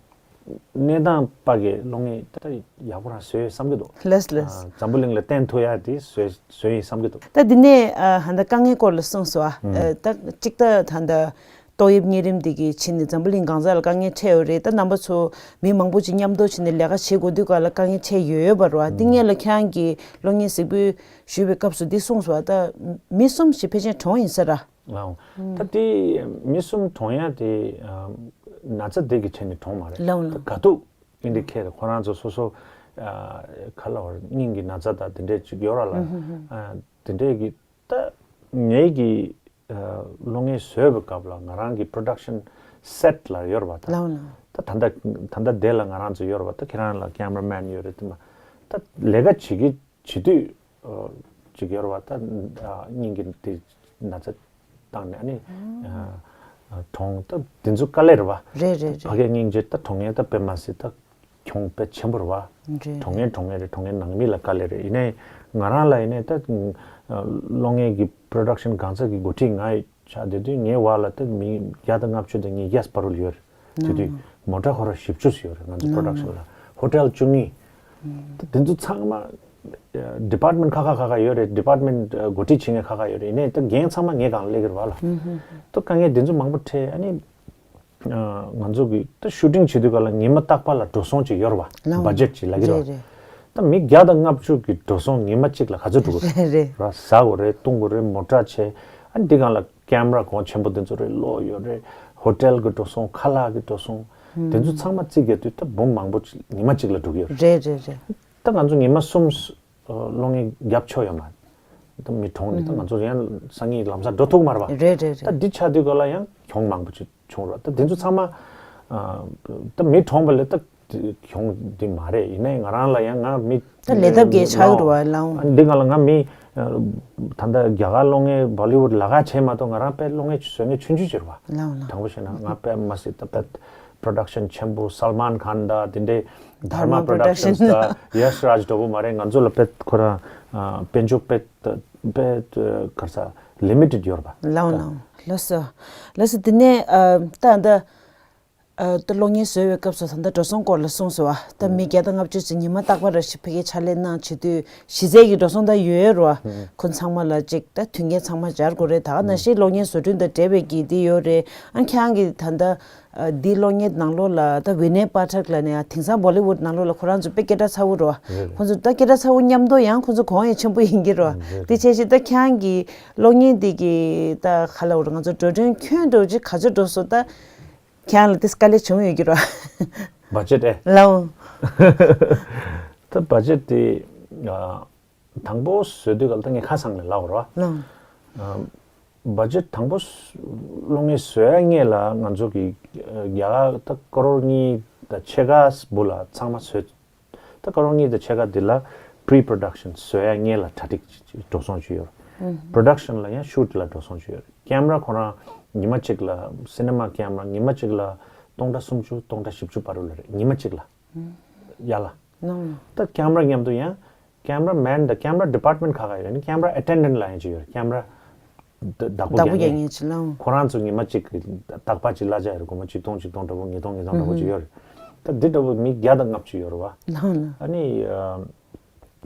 གནས་སྟངས་པ་གི་གློག་བརྙན་ད་ཡག་པོ་རང་བཟོས་ཡོད་བསམ་གི་འདུག་ལགས་ལགས། འཛམ་བུ་གླིང་ལ་བསྟན་ཐུབ་ཡ་དེ་བཟོས་བཟོས་ཡིན་བསམ་གི་འདུག་ད་འདི་ནས་ཨ་ཧ་ད་དཀའ་ངལ་སྐོར་ལ་གསུངས་སོང་ཨ། ཨ་ད་གཅིག་ད་ད་ད་ཏོག་དབྱིབས་གཉན་རིམས་འདི་གི་ཕྱི་ནས་འཛམ་བུ་གླིང་གང་ས་ལ་དཀའ་ངལ་འཕྲད་ཡོད་རེད། ད་རྣམ་པ་ཚོ་མི་མང་པོ་ཅིག་མཉམ་དུ་བྱས་ནས་ལས་ཀ་བྱེད་དགོས་དུས་ག་ལ་དཀའ་ངལ་འཕྲད་ཡོད་ཡོད་པ་རེད་བ། འདི་སྔོན་ལ་ཁྱེད་རང་གིས་གློག་བརྙན་གཟིགས་འབུལ་ཞུས་པའི་སྐབས་སུ་འདི་གསུངས་སོང་ཨ། ད་མི་གསུམ་ཞིག་ཕལ་ཆེར་གྲོངས་ཡིན་ས་ར། ལའོ། ད་དེ་མི་གསུམ་གྲོངས་ཡ་དེ་ཨ་ན་ཚ་དེ་གི་ཆེད་ནས་གྲོངས་མ་རེད། ལའོ་ལའོ། ད་ག་དུས་ཨིན་ཌི་ཁེ་ཁོ་རང་ཚོ་སོ་སོ་ཨ་ག་ལ་བར་སྙིང་གི་ན་ཚ་དང་དེ་འདྲས་ཅིག་ཡོད་ར་ལ། ཨ་དེ་འདྲས་ཀྱི་ད་ངེད་ཀྱི་ཨ་གློག་བརྙན་བཟོས་པའི་སྐབས་ལ་ང་རང་གི་production set་ལ་ཡོད་ར་བ་ད། ལའོ་ལའོ། ད་ད་ལྟ་ད་ལྟ་དེ་ལ་ང་རང་ཚོ་ཡོད་ར་བ། ད་ཁྱེད་རང་ལ་cameraman་ཡོད་རེད་དེ་མ་ད་ལས་ཀ་བྱེད་ཀྱི་བྱེད་དུས་ཨ་ཅིག་ཡོད་ར་བ། ད་ཨ་སྙིང་གི་དེ་ན་ཚ་བཏང་ནས་ཨ་ནི་ཨ་ཨ་གྲོངས། ད་དེ་ཚོ་དཀའ་ལས་རེད་བ། རེད་རེད་ཕ་རེད། གི་སྙིང་རྗེ་ད་གྲོངས་ཡས་ད་དཔེ་མ་སྲིད་ད་གྱོང་དཔེ་ཆེན་པོ་རེད་བ། རེད་གྲོངས་ཡས་རེད། གྲོངས་ཡས་རེད། གྲོངས་ཡས་ནང་མི་ལ་དཀའ་ལས་རེད། ཡིན་ནའི་ང་རང་ལ་ཡིན་ནའི་ད་ཨ་གློག་བརྙན་གྱི་production་གང་ས་གི་འགོ་ཁྲིད་ང་ཡི་ཆགས་དེ་དུས་ངའི་བར་ལ་ད་མི་བརྒྱ་དང་ལྔ་བཅུ་དང་ཉིས་བརྒྱ་བར་དུ་ཡོད་རེད། དེ་དུས་མོ་ཊ་ཁོ་ར་བཞི་བཅུ་ཙམ་ཡོད་རེད་ང་ཚོ་production་ལ། hotel་བཅུ་གཉིས། ད་དེ་ཚོ་ཚང་མ་department་ཁ་ཁ་ཁ་ཁ་ཡོད་རེད། department་འགོ་ཁྲིད་བྱེད་མཁན་ཁ་ཁ་ཡོད་རེད། ཡིན་ནའི་ད་འགན་ཚང་མ་ངའི་སྒང་ལ་སླེབས་ཀྱི་རེད་བ་ལ། ད་དཀའ་ངལ་དེ་ཚོ་མང་པོ་འཕྲད། ཨ་ནི་ང་ཚོ་གི་ད་shooting་བྱེད་དུས་ག་ལ་ཉི་མ་རྟག་པ་ལ་འགྲོ་སོང་ཅིག་ཡོད་རེད་བ། ལའོ། budget་ཅིག་ལབ་ཀྱི་རེད་བ། རེད་རེད། ད་མི་བརྒྱ་དང་ལྔ་བཅུ་གི་འགྲོ་སོང་ཉི་མ་གཅིག་ལ་ག་ཚོད་འགྲོ་གི་རེད། རེད་རེད། ར་ཟ་དགོས་རེད། བཏུང་དགོས་རེད། མོ་ཊ་བྱས། ཨ་ནི་འདི་སྒང་ལ་camera་གོང་ཆེན་པོ་འདི་ཚོ་རེད། གློག་ཡོད་རེད། hotel་གི་འགྲོ་སོང་། ཁ་ལག་གི་འགྲོ་སོང་། དེ་ཚོ་ཚང་མ་རྩིས་རྒྱག་དུས་ད་འབུམ་མང་པོ་ཅིག་ཉི་མ་གཅིག་ལ་འགྲོ་གི་ཡོད་རེད། རེད་རེད་རེད། ད་ང་ཚོ་ཉི་མ་གསུམ་གློག་བརྙན་རྒྱབ་ཆོག་ཡོད་མ་རེད། ད་མི་གྲོངས་ནས་ད་ང་ཚོ་ཡང་སང་ཉིན་ལམ་སང་འགྲོ་ཐུབ་མ་རེད་བ། རེད་རེད་རེད། ད་འདི་ཆགས་དུས་ག་ལ་ཡང་གྱོང་མང་པོ་ཅིག་བྱུང་ར། ད་དེ་ཚོ་ཚང་མ་ཨ་ད་མི་གྲོངས་པ་ལས་ད་གྱོང་འདི་མ་རེད། ཡིན་ནའི་ང་རང་ལ་ཡང་ང་མི་ད་ལས་ཐབས་ཀྱི་ཆགས་ཡོད་རེད་བ་ལའོ། ཨ་འདི་སྒང་ལ་ང་མི་ཨ་ད་ལྟ་རྒྱ་གར་གློག་བརྙན་Bollywood་ལས་ཀ་བྱས་མ་གཏོགས་ང་རང་དཔེ་གློག་བརྙན་བཟོ་མཁན་ཆུང་ཆུང་ཅིག་རེད་བ། ལའོ་ལའོ། དྲང་པོ་བཤད་ན་ང་དཔེ་མ་སྲིད་ད་དཔེ་production་ཆེན་པོ་Salman Khan་དང་དེ་འདྲའི་Dharma Dharma Productions Productions་དང་Yash Raj་འདྲ་བོ་མ་རེད། ང་ཚོ་ལ་དཔེ་ཁོ་རང་ཨ་དཔལ་འབྱོར་དཔེ་དཔེ་ག་རེ་ཟ་limited་ཡོད་རེད་བ། ལའོ་ལའོ། ལགས་སོ། ལགས་སོ། དེ་ནས་ཨ་ད་ད། ཨ་ད་གློག་བརྙན་བཟོ་བའི་སྐབས་སུ་ད་ལྟ་འགྲོ་སོང་སྐོར་ལ་གསུངས་སོང་བ། ད་མི་བརྒྱ་དང་ལྔ་བཅུ་ཙམ་ཉི་མ་རྟག་པར་ར་ཞིག་ཕ་གིའི་ཕྱག་ལས་གནང་བྱེད་དུས་གཞི་རྩའི་གི་འགྲོ་སོང་ད་ཡོད་རེད་བ། ཁོ་ཚང་མ་ལ་ཅིག་ད་མཐུན་རྐྱེན་ཚང་མ་སྦྱར་དགོས་རེད། ད་ག་ནང་བཞིན་གློག་བརྙན་བཟོ་སྐྲུན་དང་འབྲེལ་བའི་གི་འདི་ཡོད་རེད། ཨ་ཁྱེད་རང་གི་ད་ལྟ་ཨ་འདི་གློག་བརྙན་ནང་ལོགས་ལ་ད་Vinay Pathak་ལབ་ནས་དེང་སང་Bollywood་ནང་ལོགས་ལ་ཁོ་རང་ཚོ་དཔེ་སྐད་གྲགས་ཚ་བོ་རེད་བ། རེད་རེད། ཁོ་ཚོ་ད་སྐད་གྲགས་ཚ་བོ་མཉམ་དུ་ཡང་ཁོ་ཚོ་གོང་ཡང་ཆེན་པོ་ཡིན་གྱི་རེད་བ། རེད་རེད། དེ་བྱས་ཞིག་ད་ཁྱེད་རང་གི་གློག་བརྙན་འདི་གི་ད་ག་ལབ་དགོས་རེད། ང་ཚོ་འགྲོ་གྲོན་ཁྱོན་འགྲོ་ཅིག་ག་ཚོད་འགྲོ་སོང་ད། ཁྱེད་རང་ལ་དེ་དཀའ་ལས་བྱུང་ཡོད་ཀྱི་རེད། budget་ཨེ། ལའོ། ད་budget་དེ་ཨ་དང་པོ་བཟོ་དུས་ག་ལ་ད་ངས་ཁ་སང་ནས་ལབ་དགོས་རེད་བ། ལའོ། ཨ་budget་དང་པོ་གློག་བརྙན་བཟོ་ཡ་སྔོན་ལ་ང་ཚོ་གི་ཨ་རྒྱ་གར་ད་ཀ་རོར་གཉིས་དང་ཕྱེད་ཀ་སྦུག་ལ་ཚང་མ་བཟོས། ད་ཀ་རོར་གཉིས་དང་ཕྱེད་ཀ་འདི་ལ་pre-production་བཟོ་ཡ་སྔོན་ལ་གྲ་སྒྲིག་འགྲོ་སོང་བྱས་ཡོད་རེད། production་ལ་ཡང་shoot་ལ་འགྲོ་སོང་བྱས་ཡོད་རེད། camera་ཁོ་རང་ཉི་མ་གཅིག་ལ་cinema camera་ཉི་མ་གཅིག་ལ་སྟོང་ཕྲག་སུམ་ཅུ་སྟོང་ཕྲག་བཞི་བཅུ་བར་དུ་ལ་རེད། ཉི་མ་གཅིག་ལ་ཡ་ལ། ད་camera་མཉམ་དུ་ཡང་camera man་དང་camera department་ཁག་ཁག་ཡོད་རེད། camera attendant་ལབ་ཡ་ཅིག་ཡོད་རེད། camera་བདག་པོ་བདག་པོ་རྒྱག་མཁན་ཅིག་ལ། ཁོ་རང་ཚོ་ཉི་མ་གཅིག་གི་རྟག་པར་ཅིག་གླ་ཆ་ཡོད་རེད། སྒོར་མོ་ཆིག་སྟོང་ཆིག་སྟོང་འདྲ་པོ་ཉིས་སྟོང་ཉིས་སྟོང་འདྲ་པོ་ཅིག་ཡོད་རེད། ད་འདི་འདྲ་པོ་མི་བརྒྱ་དང་ལྔ་བཅུ་ཡོད་རེད་བ། ལའོ་ལའོ། ཨ་ནི་ཨ་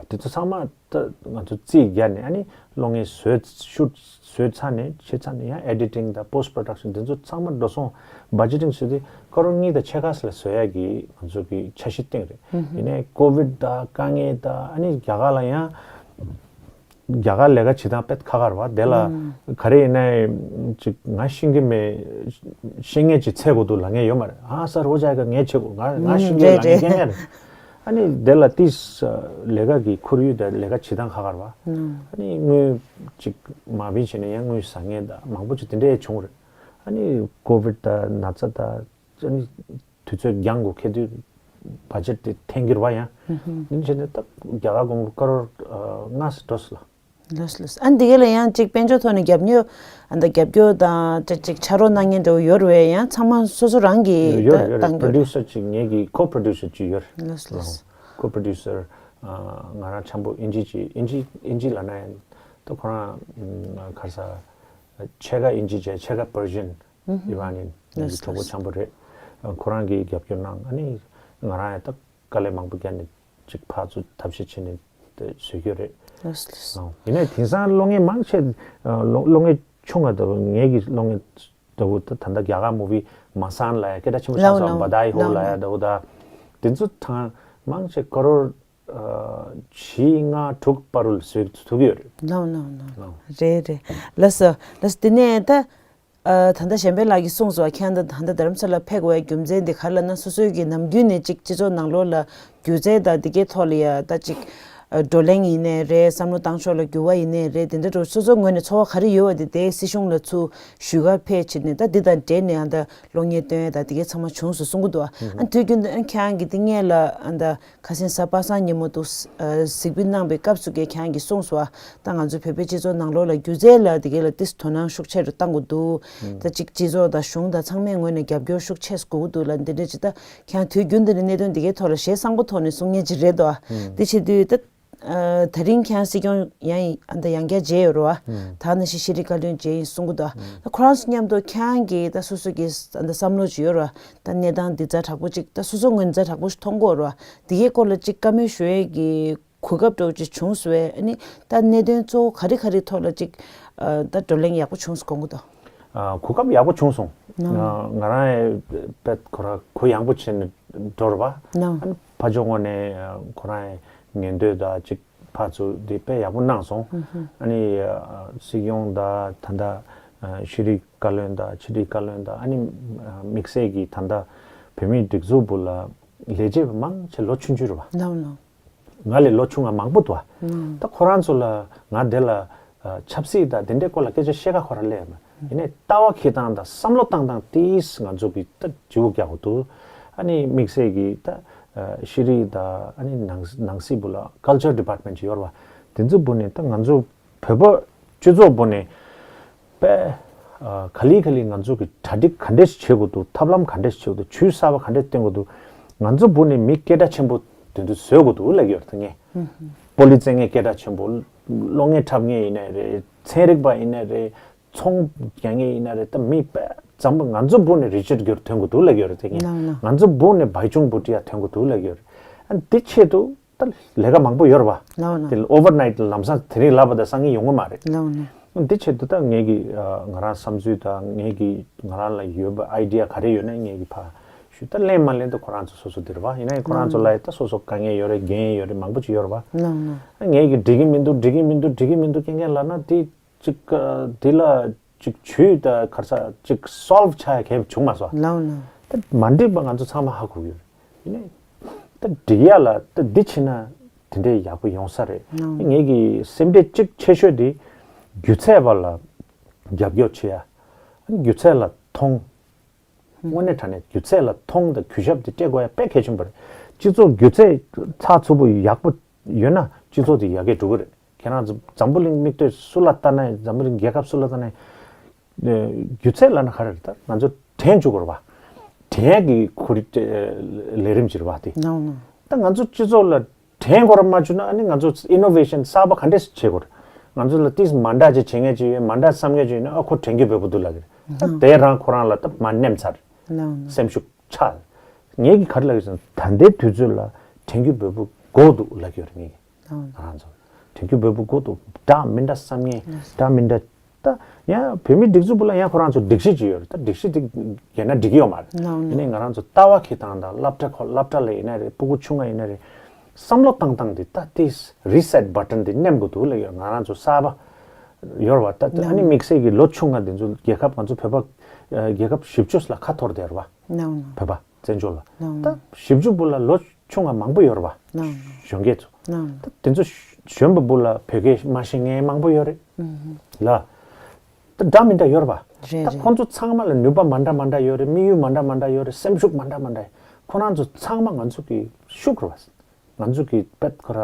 དེ་ཚོ་ཚང་མ་ད་ང་ཚོ་རྩིས་བརྒྱབ་ནས་ཨ་ནི་གློག་བརྙན་བཟོས་shoot་བཟོས་ཚར་ནས་བྱས་ཚར་ནས་ཡང་editing་དང་post production་དེ་ཚོ་ཚང་མ་འགྲོ་སོང་budgeting་བྱས་ཏེ་ཀ་རོར་གཉིས་དང་ཕྱེད་ཀ་ཙམ་ལ་བཟོ་ཡ་གི་ང་ཚོ་གི་འཆར་གཞི་བཏིང་རེད། ཡིན་ནའི་ཀོ་བིད་དང་དཀའ་ངལ་དང་ཨ་ནི་རྒྱ་གར་ལ་ཡང་། རྒྱ་གར་ལས་ཀ་བྱེད་སྟངས་དཔེ་ཁག་ཁག་རེད་བ། དེ་ལ་ག་རེ་ཡིན་ན་ཅིག་ང་ཤེས་ཀྱི་མེད། ཤེས་མཁན་ཅིག་འཚོལ་དགོས་འདུག་ལབ་མཁན་ཡོད་མ་རེད། ཨ་སར་ཧོ་ཇཱ་ཡེ་ག་ངས་བྱེད་དགོས། ང་ང་ཤེས་ཀྱི་ཡོད་ལབ་མཁན་རྐྱང་རྐྱང་རེད། ཨ་ནི་དེ་ལ་ཏིས་ལས་ཀ་གི་ཁོར་ཡུག་དང་ལས་ཀ་བྱེད་སྟངས་ཁག་ཁག་རེད་བ། ཨ་ནི་དངུལ་ཅིག་མ་བིན་བྱས་ནས་ཡང་དངུལ་ཟ་མཁན་དང་མང་པོ་ཅིག་དེ་འདྲས་བྱུང་རེད། ཨ་ནི་ཀོ་བིད་དང་ན་ཚ་དང་ཨ་ནི་དུས་ཚོད་འགྱངས་དགོས་ཁེལ་དུས་བ་ཇེཊ་དེ་འཐེན་གྱི་རེད་བ་ཡང་། ཨ་ནི་བྱས་ནས་ད་རྒྱ་གར་གོང་ཀ་རོར་ལྔ་ཙམ་འགྲོ་སོང་ལ། ལགས་ལགས། ཨ་འདི་ག་ལ་ཡང་ཅིག་དཔལ་འབྱོར་ཐོག་ནས་རྒྱབ་སྐྱོར། ཨ་ད་རྒྱབ་སྐྱོར་དང་ཅིག་ཅིག་ཕྱག་རོགས་གནང་མཁན་འདྲ་བོ་ཡོད་རེད་བས། ཡང་ཚང་མ་སོ་སོ་རང་གིས་ཡོད་རེད་ཡོད་རེད། བཏང་པོ་རོ་རོ་རྒྱུ་རེད། ཌུ་སར་ཅིག་ངེད་ཀྱི་ཁོ་པོ་རོ་ཌུ་སར་ཅིག་ཡོད་རེད། ལགས་ལགས། ཁོ་པོ་རོ་ཌུ་སར་ང་རང་འཆམ་པོ་ཨིན་ཇི་ཅིག་ཨིན་ཇི་ཨིན་ཇི་ལབ་ན་ཡང་ད་ཁོ་རང་ག་རེ་ཟ་ཕྱེད་ཀ་ཨིན་ཇི་བྱས་ཕྱེད་ཀ་པར་ཤན་ཡི་བ་ནི་ངེད་ཀྱི་གྲོགས་པོ་འཆམ་པོ་རེད། ཁོ་རང་གིས་རྒྱབ་སྐྱོར་གནང་། ཨ་ནི་ང་རང་ཡང་ད། དཀའ་ལས་མང་པོ་བརྒྱབ་ནས་ཅིག་ཕར་ཚུར་ཐབས་ཤེས་བྱས་ནས་དེ་བཟོས་ཀྱི་རེད། ལགས་ལགས། ཨང་། ཡིན་ནའི་དེང་སང་གློག་བརྙན་མང་ཆེ་གློག་གློག་བརྙན་ཆུང་བ་འདྲ་བོ་ངེད་ཀྱི་གློག་བརྙན་འདྲ་བོ་ད་ད་ལྟ་རྒྱ་གར་མུ་བི་མ་སན་ལབ་ཡ་སྐད་གྲགས་ཆེན་པོ་ཆགས་སོང་། ལའོ་ལའོ་བ་དཱ་ཧི་ཧོ་ལའོ་ལབ་ཡ་ལའོ། འདྲ་བོ་ད་དེ་ཚོ་ཐང་མང་ཆེ་ཀ་རོར་བཞི་ལྔ་དྲུག་བར་དུ་བཟོས་ཐུབ་ཀྱི་ཡོད་རེད། ལའོ་ལའོ་ལའོ། ལའོ། རེད་རེད། ལགས་སོ་ལགས་སོ། དེ་ནས་ད། ཨ་ད་ལྟ་གཞན་ཕན་ལགས་ཀྱིས་གསུངས་སོང་བ། ཁྱེད་རང་ད་ད་ལྟ་རྡ་རམ་ས་ལ་ཕེབས་དགོས་པའི་རྒྱུ་མཚན་དེ་ག་རེ་ལབ་ན། སོ་སོའི་གི་ནམ་རྒྱུན་ནས་ཅིག་སྤྱི་ཚོགས་ནང་ལོགས་ལ་སྒྱུ་རྩལ་དང་འདི་གའི་ཐོག་ལ་ཡ་ད་ཅིག་བགྲོ་གླེང་ཡིན་ནའི་རེད། བསམ་བློ་བཏང་ཕྱོགས་ལ་འགྱུར་བ་ཡིན་ནའི་རེད། དེ་འདྲ་འགྲོ་སོ་སོའི་ངོས་ནས་ཚོར་བ་ག་རེ་ཡོད་པ་དེ་དེ་སྲིད་གཞུང་ལ་ཚུར་ཞུ་གར་ཕེབས་བྱས་ནས་ད་འདི་དང་འབྲེལ་ནས་ཨ་ད་གློག་བརྙན་སྟོན་ཡ་ད་འདི་གའི་ཚང་མ་བྱུང་སོང་གསུང་གི་འདུག་ཨ་དུས་རྒྱུན་དུ་ཨ་ཁྱེད་རང་གིས་འདི་སྔོན་ལ་ཨ་ད། ཁ་སང་གཟའ་པ་སངས་ཉིན་མོ་འདུག་ཨ་གཟིགས་འབུལ་གནང་བའི་སྐབས་སུ་གས་ཁྱེད་རང་གིས་གསུངས་སོང་བ། ད་ང་ཚོའི་བོད་པའི་སྤྱི་ཚོགས་ནང་ལོགས་ལ་སྒྱུ་རྩལ་ལ་དེ་གའི་ལ་ཏིས་དོ་སྣང་ཤུགས་ཆེ་རུ་གཏང་དགོས་འདུག་ད་ཅིག་སྤྱི་ཚོགས་དང་གཞུང་དང་ཚང་མའི་ངོས་ནས་རྒྱབ་སྐྱོར་ཤུགས་ཆེ་དགོས་ཀྱི་འདུག་ལ་འདི་འདྲ་ཅིག་ད་ཁྱེད་རང་དུས་རྒྱུན་འདི་ནས་གནད་དོན་འདི་གའི་ཐོག་ལ་ཞེ་བཟང་པོ་ཐོག་ནས་གསུང་མཁན་ཅིག་རེད་དོ། འདི་བྱེད་དུས་ད་ད་རིང་ཁྱེད་རང་སྲིད་སྐྱོང་ཡང་ཡིན། ཨ་ད་ཡང་བསྐྱར་མཇལ་ཡོད་རེད་བ། ད་ནང་བཞིན་ཤེས་རིག་བཀའ་བློན་མཇལ་ཡིན་གསུང་གི་འདུག་ད་ཁོ་རང་ཚོ་མཉམ་དུ་ཁྱེད་རང་གིས་ད་སོ་སོ་གི་ད་བསམ་བློ་ཅིག་ཡོད་རེད་བ། ད་གནས་སྟངས་འདི་ཛ་དྲག་པོ་ཅིག་ད་སོ་སོ་ངོས་ནས་ཛ་དྲག་པོ་ཞིག་མཐོང་གི་ཡོད་རེད་བ། འདི་གའི་སྐོར་ལ་ཅིག་བཀའ་མོལ་ཞུ་ཡས་ཀྱི་གོ་སྐབས་འདྲ་བོ་ཅིག་བྱུང་སོང་བས། ཨ་ནི་ད་གནད་དོན་གཙོ་བོ་ག་རེ་ག་རེ་ཐོག་ལ་ཅིག་ཨ་ད་བགྲོ་གླེང་ཡག་པོ་བྱུང་སོང་དགོངས་ཀྱི་འདུག་ཨ་གོ་སྐབས་ཡག་པོ་བྱུང་སོང་། ང་ང་རང་ཡང་དཔེ་ཁོ་རང་གུ་ཡངས་པོ་བྱས་ནས་འགྲོ་རེད་བ། ཨ་ནི་ཕར་ཕྱོགས་ངོས་ནས་ཁོ་རང་ཡང་ཉན་འདོད་དང་ཅིག་ཕར་ཚུར་འདི་དཔེ་ཡག་པོ་གནང་སོང་། ཨ་ནི་སྲིད་སྐྱོང་དང་ད་ལྟ་ཤེས་རིག་བཀའ་བློན་དང་ཕྱི་དྲིལ་བཀའ་བློན་དང་ཨ་ནི་དམིགས་བསལ་གྱིས་ད་ལྟ་བོད་མིའི་སྒྲིག་འཛུགས་སྦུག་ལ་ལས་བྱེད་པ་མང་ཆེ་ལོ་ཆུང་ཆུང་རེད་བ། ལའོ་ལའོ། ང་ལས་ལོ་ཆུང་བ་མང་པོ་འདུག་བ། ད་ཁོ་རང་ཚོ་ལ་ང་དེ་ལ་ཆབ་སྲིད་དང་དེ་འདྲའི་སྐོར་ལ་སྐད་ཆ་བཤད་ཁ་ཁོ་རང་སླེབས་མ། ཡིན་ནའི་ལྟ་བ་འཁྱེར་སྟངས་དང་བསམ་བློ་བཏང་སྟངས་དེས་ང་ཚོ་གི་ད་བརྗེ་བོ་རྒྱག་དགོས་འདུག་ཨ་ནི་དམིགས་བསལ་གྱི་ད་ཤེས་རིག་དང་ཨ་ནི་ནང་ནང་སྲིད་སྦུག་ལ་ཀལ་ཅར་ཌི་པཱར་ཊི་མེན་ཊི་ཅིག་ཡོད་རེད་བ། དེ་ཚོའི་སྦུག་ནས་ད་ང་ཚོ་བོད་པ་སྤྱི་ཚོགས་སྦུག་ནས་དཔེ་ག་ལེ་ག་ལེ་ང་ཚོ་གི་གྲ་སྒྲིག་ག་འདྲས་ཤིག་བྱེད་དགོས་འདུག་ཐབས་ལམ་ག་འདྲས་ཤིག་བྱེད་དགོས་འདུག་ཇུས་གསར་པ་ག་འདྲས་བཏོན་དགོས་འདུག་ང་ཚོ་སྦུག་ནས་མི་སྐད་གྲགས་ཆེན་པོ་དེ་ཚོ་བཟོ་དགོས་འདུག་ལབ་ཀྱི་ཡོད་རེད་ད་ངས། སྤོ་ལོ་རྩེད་མཁན་སྐད་གྲགས་ཆེན་པོ། གློག་བརྙན་འཁྲབ་མཁན་ཡིན་ནའི་རེད། ཚན་རིག་པ་ཡིན་ནའི་རེད། ཚོང་རྒྱག་མཁན་ཡིན་ནའི་རེད། ད་མི་དཔེ་འཛམ་བུ་ང་ཚོ་སྦུག་ནས་རི་ཅར་གྱུར་ཐོན་དགོས་འདུག་ལབ་ཀྱི་ཡོད་རེད་ད་ངས། ལའོ་ལའོ། ང་ཚོ་སྦུག་ནས་བྷའི་ཅུང་བྷུ་ཊི་ཡ་ཐོན་དགོས་འདུག་ལབ་ཀྱི་ཡོད་རེད། ཨ་འདི་ཆེད་དུ་ད་ལས་ཀ་མང་པོ་ཡོད་རེད་བ། ལའོ་ལའོ། དེ་ལ་ཨོ་ཝར་ནའིཊ་ལམ་སང་དེ་རིང་ལབ་པ་དང་སང་ཉིན་ཡོང་གི་མ་རེད། ལའོ་ལའོ། འདི་ཆེད་དུ་ད་ངེད་ཀྱི་ང་རང་བསམ་ཚུལ་དང་ངེད་ཀྱི་ང་རང་ལ་ཡོད་པ་ཨའི་ཌི་ཡ་ག་རེ་ཡོད་ན་ངེད་ཀྱི་ཕར་ཞུ། ད་ལེན་མ་ལེན་ད་ཁོ་རང་ཚོ་སོ་སོ་དེ་རེད་བ། ཡིན་ན་ཡང་ཁོ་རང་ཚོ་ལ་ཡ་ད་སོ་སོ་དཀའ་ངལ་ཡོད་རེད། འགན་ཡོད་རེད། མང་པོ་ཅིག་ཡོད་རེད་བ། ལའོ་ལའོ། ངེད་ཀྱི་འགྲིག་གི་མི་འདུག་འགྲིག་གི་མི་འདུག་འགྲིག་གི་མི་འདུག་སྐད་ངན་ལབ་ན་དེ་ཅིག་དེ་ལ་ཅིག་ཇུས་ད་ག་རེ་ཟ་ཅིག་སོལ་བ་ཆགས་ཡ་གལ་བྱུང་མ་སོང་། ལའོ་ལའོ། ད་མ་འགྲིག་པ་ང་ཚོ་ཚང་མ་ཧ་གོ་གི་ཡོད་རེད། ཡིན་ནའི་ད་འགྲིག་ཡ་ལ་ད་འདི་བྱས་ན་དེ་འདྲའི་ཡག་པོ་ཡོང་ས་རེད། ངེད་ཀྱི་སེམས་ཁྲལ་གཅིག་ཆེ་ཤོས་དེ་སྒྱུ་རྩལ་པ་ལ་རྒྱབ་སྐྱོར་བྱེད་ཡ། སྒྱུ་རྩལ་ལ་མཐོང་། དངོས་གནས་དྲང་གནས་སྒྱུ་རྩལ་ལ་མཐོང་དང་གུས་ཞབས་དེ་སྤྲད་དགོས་ཡ་དཔེ་གལ་ཆེན་པོ་རེད། སྤྱི་ཚོགས་སྒྱུ་རྩལ་ཚགས་ཚུད་པོ་ཡག་པོ་ཡོད་ན་སྤྱི་ཚོགས་དེ་ཡར་རྒྱས་འགྲོ་གི་རེད། ཁྱེད་རང་ཚོ་འཛམ་བུ་གླིང་མིག་ལྟོས་སུ་ལ་ལྟ་ན་ཡང་འཛམ་བུ་གླིང་རྒྱལ་ཁབ་སུ་ལ་ལྟ་ན་ཡང་། སྒྱུ་རྩལ་ལབ་ན་ག་རེ་རེད། ད་ང་ཚོ་དྲན་བཅུག་དགོས་རེད་བ། དྲན་ཡག་གི་ཁོར་ཡུག་ལས་རིམ་ཅིག་རེད་བ་དེ། ད་ང་ཚོ་སྤྱི་ཚོགས་ལ་དྲན་དགོས་ར་མ་བཅུག་ན་ཨ་ནི་ང་ཚོ་ཨི་ནོ་ཝེ་ཤན་གསར་པ་ག་འདྲས་བྱེད་དགོས་རེད། ང་ཚོ་ལ་ཏིས་མ་འདྲ་ཅིག་བྱེད་མཁན་ཅིག་ཡོད། མ་འདྲ་བསམ་མཁན་ཅིག་ཡོད་ན་ཨ་ཁོ་དྲན་རྒྱུ་བོད་པོ་འདུག་ལབ་ཀྱི་རེད། ད་དེ་རང་ཁོ་རང་ལ་ད་མ་ནེམ་ཚར། སེམས་ཤུགས་ཆག་ངེད་ཀྱིས་ག་རེ་ལབ་ཀྱི་ཟེར་ན་ད་ལྟའི་དུས་ཚོད་ལ་དྲན་རྒྱུ་བོད་པོ་དགོས་འདུག་ལབ་ཀྱི་ཡོད་རེད་ངེད་ཀྱིས། ང་རང་ཚོ་དྲན་རྒྱུ་བོད་པོ་དགོས་འདུག་འདྲ་མི་འདྲ་བསམ་ངེས་འདྲ་མི་འདྲ། ད་ཡང་བོད་མིའི་སྒྲིག་འཛུགས་པོ་ལ་ཡང་ཁོ་རང་ཚོ་སྒྲིག་གཞི་ཅིག་ཡོད་རེད། ད་སྒྲིག་གཞི་དེ་འགལ་ན་འགྲིག་གི་ཡོད་མ་རེད། ཡིན་ནའི་ང་རང་ཚོ་ལྟ་བ་འཁྱེར་སྟངས་དང་སློབ་གྲྭ་ཁོ་སློབ་གྲྭ་ལ་ཡིན་ན་རེད། སྤུ་གུ་ཆུང་ང་ཡིན་ན་རེད། བསམ་བློ་བཏང་སྟངས་དེ་ད་དེ་རི་སེ་ཊི་བྷ་ཊན་དེ་ནེམ་དགོས་འདུག་ལབ་ཡོད། ང་རང་ཚོ་གསར་པ་ཡོད་རེད་བ། ད་ཨ་ནི་དམིགས་བསལ་གྱི་ལོ་ཆུང་ང་དེ་ཚོ་རྒྱལ་ཁབ་ང་ཚོ་བོད་པ་རྒྱལ་ཁབ་བཞི་བཅུ་ལ་ཁ་འཐོར་བསྡད་རེད་བ། བོད་པ་བཙན་བྱོལ་ལ་ད་བཞི་བཅུ་པོ་ལ་ལོ་ ཆུང་ང་མང་པོ་ཡོད་རེད་པ། གཞོན་སྐྱེས་ཚོ། ད་དེ་ཚོ་གཞོན་པ་བུ་ལ་བོད་སྐད་མ་ཤེས་མཁན་མང་པོ་ཡོད་རེད་ལ། ད་འདྲ་མི་འདྲ་ཡོད་རེད་པ། ད་ཁོང་ཚོ་ཚང་མ་ལ་ནུས་པ་མ་འདྲ་མ་འདྲ་ཡོད་རེད། དམིགས་ཡུལ་མ་འདྲ་མ་འདྲ་ཡོད་རེད། སེམས་ཤུགས་མ་འདྲ་མ་འདྲ་ཡོད། ཁོ་རང་ཚོ་ཚང་མ་ང་ཚོ་གི་ཤུགས་རེད་པ། ང་ཚོ་གི་དཔེ་ཁོ་ར་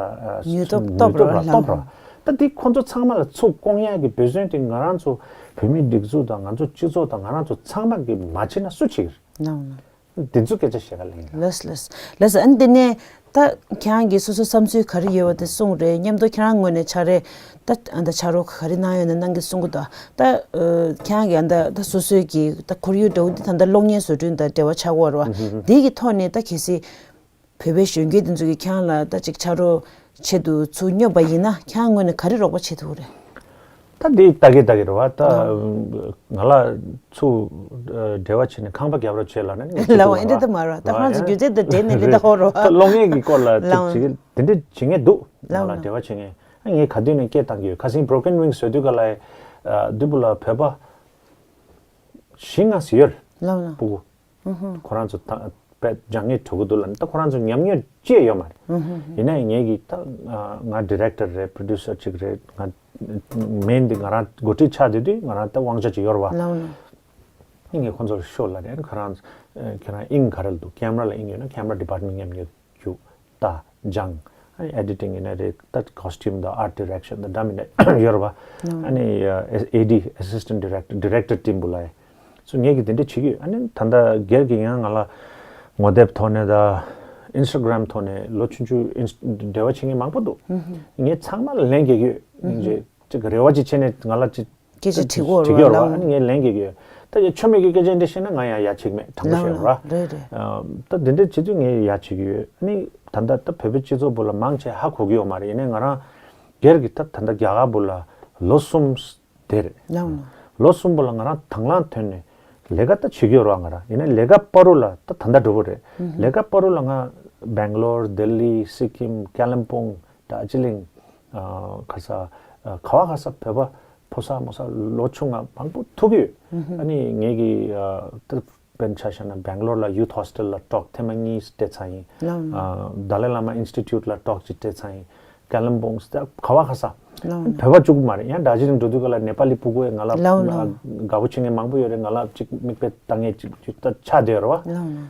ནུས་སྟོབས་སྟོབས་རེད་པ། སྟོབས་རེད་པ། ད་དེ་ཁོང་ཚོ་ཚང་མ་ལ་ཚུར་བསྐོང་ཡག་གི་འབད་བརྩོན་དེ་ང་རང་ཚོ་བོད་མིའི་སྒྲིག་འཛུགས་དང་ང་ཚོ་སྤྱི་ཚོགས་དང་ང་རང་ཚོ་ཚང་མ་གིས་མ་བྱས་ན་སུ་བྱེད་ཀྱི་རེད། འདི་ཚོ་སྐད་ཆ་བཤད་ག་ལེན་ཡིན། ལགས་ལགས་ལགས། ཨ་ནི་འདི་ནས་ད་ཁྱེད་རང་གིས་སོ་སོ་བསམ་ཚུལ་ག་རེ་ཡོད་པ་དེ་གསུངས་རེད། མཉམ་དུ་ཁྱེད་རང་ངོས་ནས་ཕྱག་རེ་ད་ཨ་ད་ཕྱག་རོགས་ག་རེ་གནང་ཡོད་ན་གནང་གི་གསུང་གི་འདུག་ད་ཨ་ཁྱེད་རང་གིས་ཨ་ད་ད་སོ་སོའི་གི་ད་ཁོར་ཡུག་འདྲ་བོ་འདི་ད་ད་གློག་བརྙན་བཟོ་སྐྲུན་དང་འབྲེལ་བ་ཆགས་ཀྱི་ཡོད་རེད་པ། འདི་གི་ཐོག་ནས་ད་གལ་སྲིད་བོད་པའི་གཞོན་སྐྱེས་དེ་ཚོ་གིས་ཁྱེད་རང་ལ་ད་ཅིག་ཕྱག་རོགས་ཆེད་དུ་ཚུར་སྙོབ་པ་ཡིན་ན་ཁྱེད་རང་ངོས་ནས་ག་རེ་རོགས་པ་བྱེད་ཐུབ་ཀྱི་རེད། ད་འདི་ལྟ་གི་ལྟ་གི་རེད་པ། ད་ང་ལ་ཚུར་འབྲེལ་བ་བྱས་ནས་ཁང་པ་རྒྱབ་རོགས་བྱེད་ལབ་ན་ངས་བྱེད་ལབ་ཐུབ་པ་ཨེ་འདྲ་ད་མ་རེད་པ། ད་ཁོ་རང་ཚོ་སྒྱུ་རྩལ་དང་འབྲེལ་ནས་ལས་ད་ཧོ་རོ། ད་གློག་བརྙན་གྱི་སྐོར་ལ་ཅིག་བྱེད་ཀྱི་དེ་འདྲ་བྱེད་མཁན་འདུག་ང་ལ་འབྲེལ་བ་བྱེད་མཁན། ངས་ག་དུས་ནས་སྐད་བཏང་གི་ཡོད། ཁ་སང་Broken Wings བཟོ་དུས་ག་ལ་ཡ་དུས་བུ་ལ་བོད་པ་བཞི་ལྔ་ཟིག་ཡོད། ལབ་ན། སྤུ་གུ། ཁོ་རང་ཚོ་ད་དཔེ་སྦྱང་ངེས་འགྲོ་གི་འདུག་ལབ་ནས། ད་ཁོ་རང་ཚོ་ཉམས་མྱོང་ཅི་ཡང་ཡོད་མ་རེད། ཡིན་ནའི་ངེད་ཀྱིས་ད་ང་ཌི་རེག་ཊར་རེད། པྲོ་ཌིའུ་སར་ཅིག་རེད། ང་མེན་འདི་ང་རང་འགོ་ཁྲིད་ཆགས་བསྡད་དུས་ང་རང་ད་དབང་ཆ་ཅིག་ཡོད་རེད་པ། ལབ་ན། ངས་ཁོ་ཚོར་ཤོག་ལབ་རེད། ཁོ་རང་ཁྱེད་རང་དབྱིངས་ག་རེ་ལ་འདུག་ཀེམ་ར་ལ་དབྱིངས་ཡོད་ན་ཀེམ་ར་ཌི་པཱར་ཊི་མེན་ཊི་མཉམ་དུ་རྒྱུགས། ལྟ། སྦྱང་། ཨ་ནི་ཨེ་ཌི་ཊིང་ཡིན་ན་རེད། ད་ཀོ་སི་ཊིའུམ་དང་ཨར་ཊི་ཌི་རེག་ཤན་དང་འདྲ་མི་འདྲ་ཡོད་རེད་པ། ཨ་ནི་ཨེ་ཌི་ཨེ་སི་སི་ཊེན་ཊི་ཌི་རེག་ཊར་ཌི་རེག་ཊར་ཊིམ་བུ་ལ་ཡ། སོ་ངེད་ཀྱིས་དེ་འདྲ་བྱེད་ཀྱི་ཡོད། ཨ་ནི་ད་ལྟ་སྒེར་གྱི་ཡང་ང་ལ་ངོ་དེབ་ཐོག་ནས་དང་ཨིན་སི་ཊ་གྷ་རམ་ཐོག་ནས་ལོ་ཆུང་ཆུང་ཨིན་འབྲེལ་བ་བྱེད་མཁན་མང་པོ་འདུག་ངས་ཚང་མ་ལ་ལན་རྒྱག་གི་ཡོད། ཅིག་རེ་བ་ཅིག་བྱས་ནས་ང་ལ་ཅིག་སྐད་ཆ་དྲི་གི་ཡོད་རེད་པ། ཨ་ནི་ངས་ལན་རྒྱག་གི་ཡོད། ད་ཡ་ཆོ་མེད་ཀྱི་སྐད་ཆ་འདྲ་བཤད་ན་ང་ཡང་ཡ་བྱེད་ཀྱི་མེད། དྲང་པོ་བཤད་ར། རེད་རེད། ད་འདི་འདྲ་བྱེད་དུས་ངས་ཡ་བྱེད་ཀྱི་ཡོད། ཨ་ནི་ད་ལྟ་ད་བོད་པའི་སྤྱི་ཚོགས་བུ་ལ་མང་ཆེ་ཧ་གོ་གི་ཡོད་མ་རེད། ཡིན་ནའི་ང་རང་སྒེར་གྱི་ད་ད་ལྟ་རྒྱ་གར་བུ་ལ་ལོ་གསུམ་དེ་རེད། ལོ་གསུམ་བུ་ལ་ང་རང་དང་བླངས་ཐོན་ནས་ལས་ཀ་ད་བྱེད་ཀྱི་ཡོད་ར། ང་རང་ཡིན་ནའི་ལས་ཀ་བར་དུ་ལ་ད་ད་ལྟ་འགྲོ་གི་རེད། ལས་ཀ་བར་དུ་ལ་ང་སྦེང་ལོར། ལྡི་ལི། སི་ཀིམ། ཀ་ལིམ་པོང་། དར་ཇི་ལིང་། ཨ་ག་ས། ཨ་ག་བ་ག་ས་བོད་པ་ཕོ་གསར་མོ་གསར་ལོ་ཆུང་ང་མང་པོ་ཐུག་གི་ཡོད། ཨ་ནི་ངེད་ཀྱི་ཨ་ད་དཔེར་ན་ཆ་བཞག་ན་སྦེང་ལོར་ལ་ཡུ་ཐི་ཧོ་སི་ཊེལ་ལ་ཀྲོག་ཐེངས་མ་གཉིས་སྤྲད་ཚར་ཡིན། ཨ་ཏཱ་ལའི་བླ་མ་ཨིན་སི་ཊི་ཊུཊ་ལ་ཀྲོག་ཅིག་སྤྲད་ཚར་ཡིན། ཀ་ལིམ་པོང་ད་ག་བ་ག་ས། བོད་པ་གཅིག་པུ་མ་རེད། ཡང་དར་ཇི་ལིང་འགྲོ་དུས་ག་ལ་ནེ་པ་ལི་སྤུ་གུ་ཡང་ང་ལ་དགའ་པོ་བྱེད་མཁན་མང་པོ་ཡོད་རེད། ང་ལ་ཅིག་མིག་དཔེ་ལྟ་མཁན་ཅིག་ཅིག་ད་ཆགས་བསྡད་ཡོད་རེད་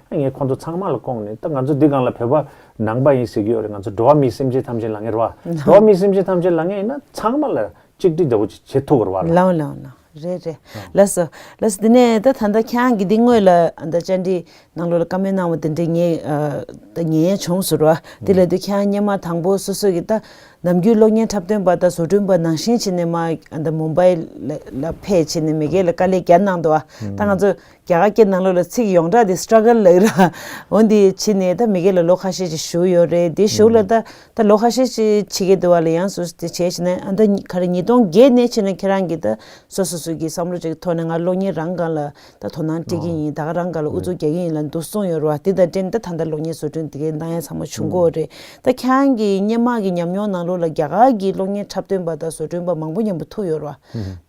པ། ངས་ཁོང་ཚོ་ཚང་མ་ལ་བསྐོངས་ནས་ད་ང་ཚོ་འདི་སྒང་ལ་བོད་པ་ནང་པ་ཡིན་ཟེར་གྱི་ཡོད་རེད། ང་ཚོ་འགྲོ་བ་མིའི་སེམས་ཅན་ཐམས་ཅད་ལབ་མཁན་རེད་པ། འགྲོ་བ་མིའི་སེམས་ཅན་ཐམས་ཅད་ལབ་མཁན་ཡིན་ན་ཚང་མ་ལ་གཅིག་སྒྲིལ་འདྲ་བོ་ཅིག་བྱེད་ཐུབ་ཀྱི་རེད་པ་ལ། ལགས་ལགས་ལགས། རེད་རེད། ལགས་སོ། ལགས་སོ། དེ་ནས་ད་ད་ལྟ་ཁྱེད་རང་གིས་འདི་སྔོན་ལ་ད་བཅར་འདྲི་ནང་ལོགས་ལ་བཀའ་མོལ་གནང་བ་དེ་འདྲ་ངས་ཨ་ད་ཉན་ཡ་བྱུང་ཟེར་བ། དེ་ལ་དུས་ཁྱེད་རང་སྔོན་མ་དང་པོ་སོ་སོ་གི་ད་ནམ་རྒྱུན་གློག་བརྙན་འཁྲབ་སྟོན་པ་དང་བཟོ་སྐྲུན་པ་ནང་བཞིན་བྱས་ནས་མར་ཨ་ད་མུམ་བྷའི་ལ་ལ་ཕེབས་བྱས་ནས་མི་སྒེར་ལ་དཀའ་ལས་བརྒྱབ་གནང་འདུག་ཨ་ད་ང་ཚོ་རྒྱ་གར་སྐད་ནང་ལོགས་ལ་ཚིག་ཡོངས་གྲགས་དེ་སི་ཊྲ་གལ་ལབ་ཀྱི་ར། འོ་འདི་བྱས་ནས་ད་མི་སྒེར་ལ་ལོ་ཁ་ཤས་ཅིག་བཞུགས་ཡོད་རེད། དེ་གཞུག་ལ་ད་ད་ལོ་ཁ་ཤས་ཅིག་ཕྱི་རྒྱལ་དུ་བ་ལ་ཡང་སོ་སོ་དེ་བྱས་བྱས་ནས་ཨ་ད་ག་རེ་ཉིས་སྟོང་བརྒྱད་ནས་བྱས་ནས་ཁྱེད་རང་གིས་ད་སོ་སོ་སོ་གི་བསམ་བློ་ཅིག་ཐོག་ནས་ང་གློག་བརྙན་རང་སྒང་ལ་ད་དོ་སྣང་སྤྲད་ཀྱི་ཡིན། ད་ག་རང་སྒང་ལ་ཨུ་ཚུགས་རྒྱག་གི་ཡིན་ལབ་འདུག་གསུངས་ཡོད་རེད་པ། དེ་དང་འབྲེལ་ནས་ད་ད་ལྟ་གློག་བརྙན་བཟོ་སྐྲུན་དེ་གའི་གནང་ཡ་ཚང་མ་བྱུང་གི་ཡོད་རེད། ད་ཁྱེད་རང་གི་སྔོན་མ་གི་ཉམས་མྱོང་ནང་ལོགས་ལ་རྒྱ་གར་གྱི་གློག་བརྙན་འཁྲབ་སྟོན་པ་དང་བཟོ་སྐྲུན་པ་མང་པོ་མཉམ་པོ་ཐུག་ཡོད་རེད་པ།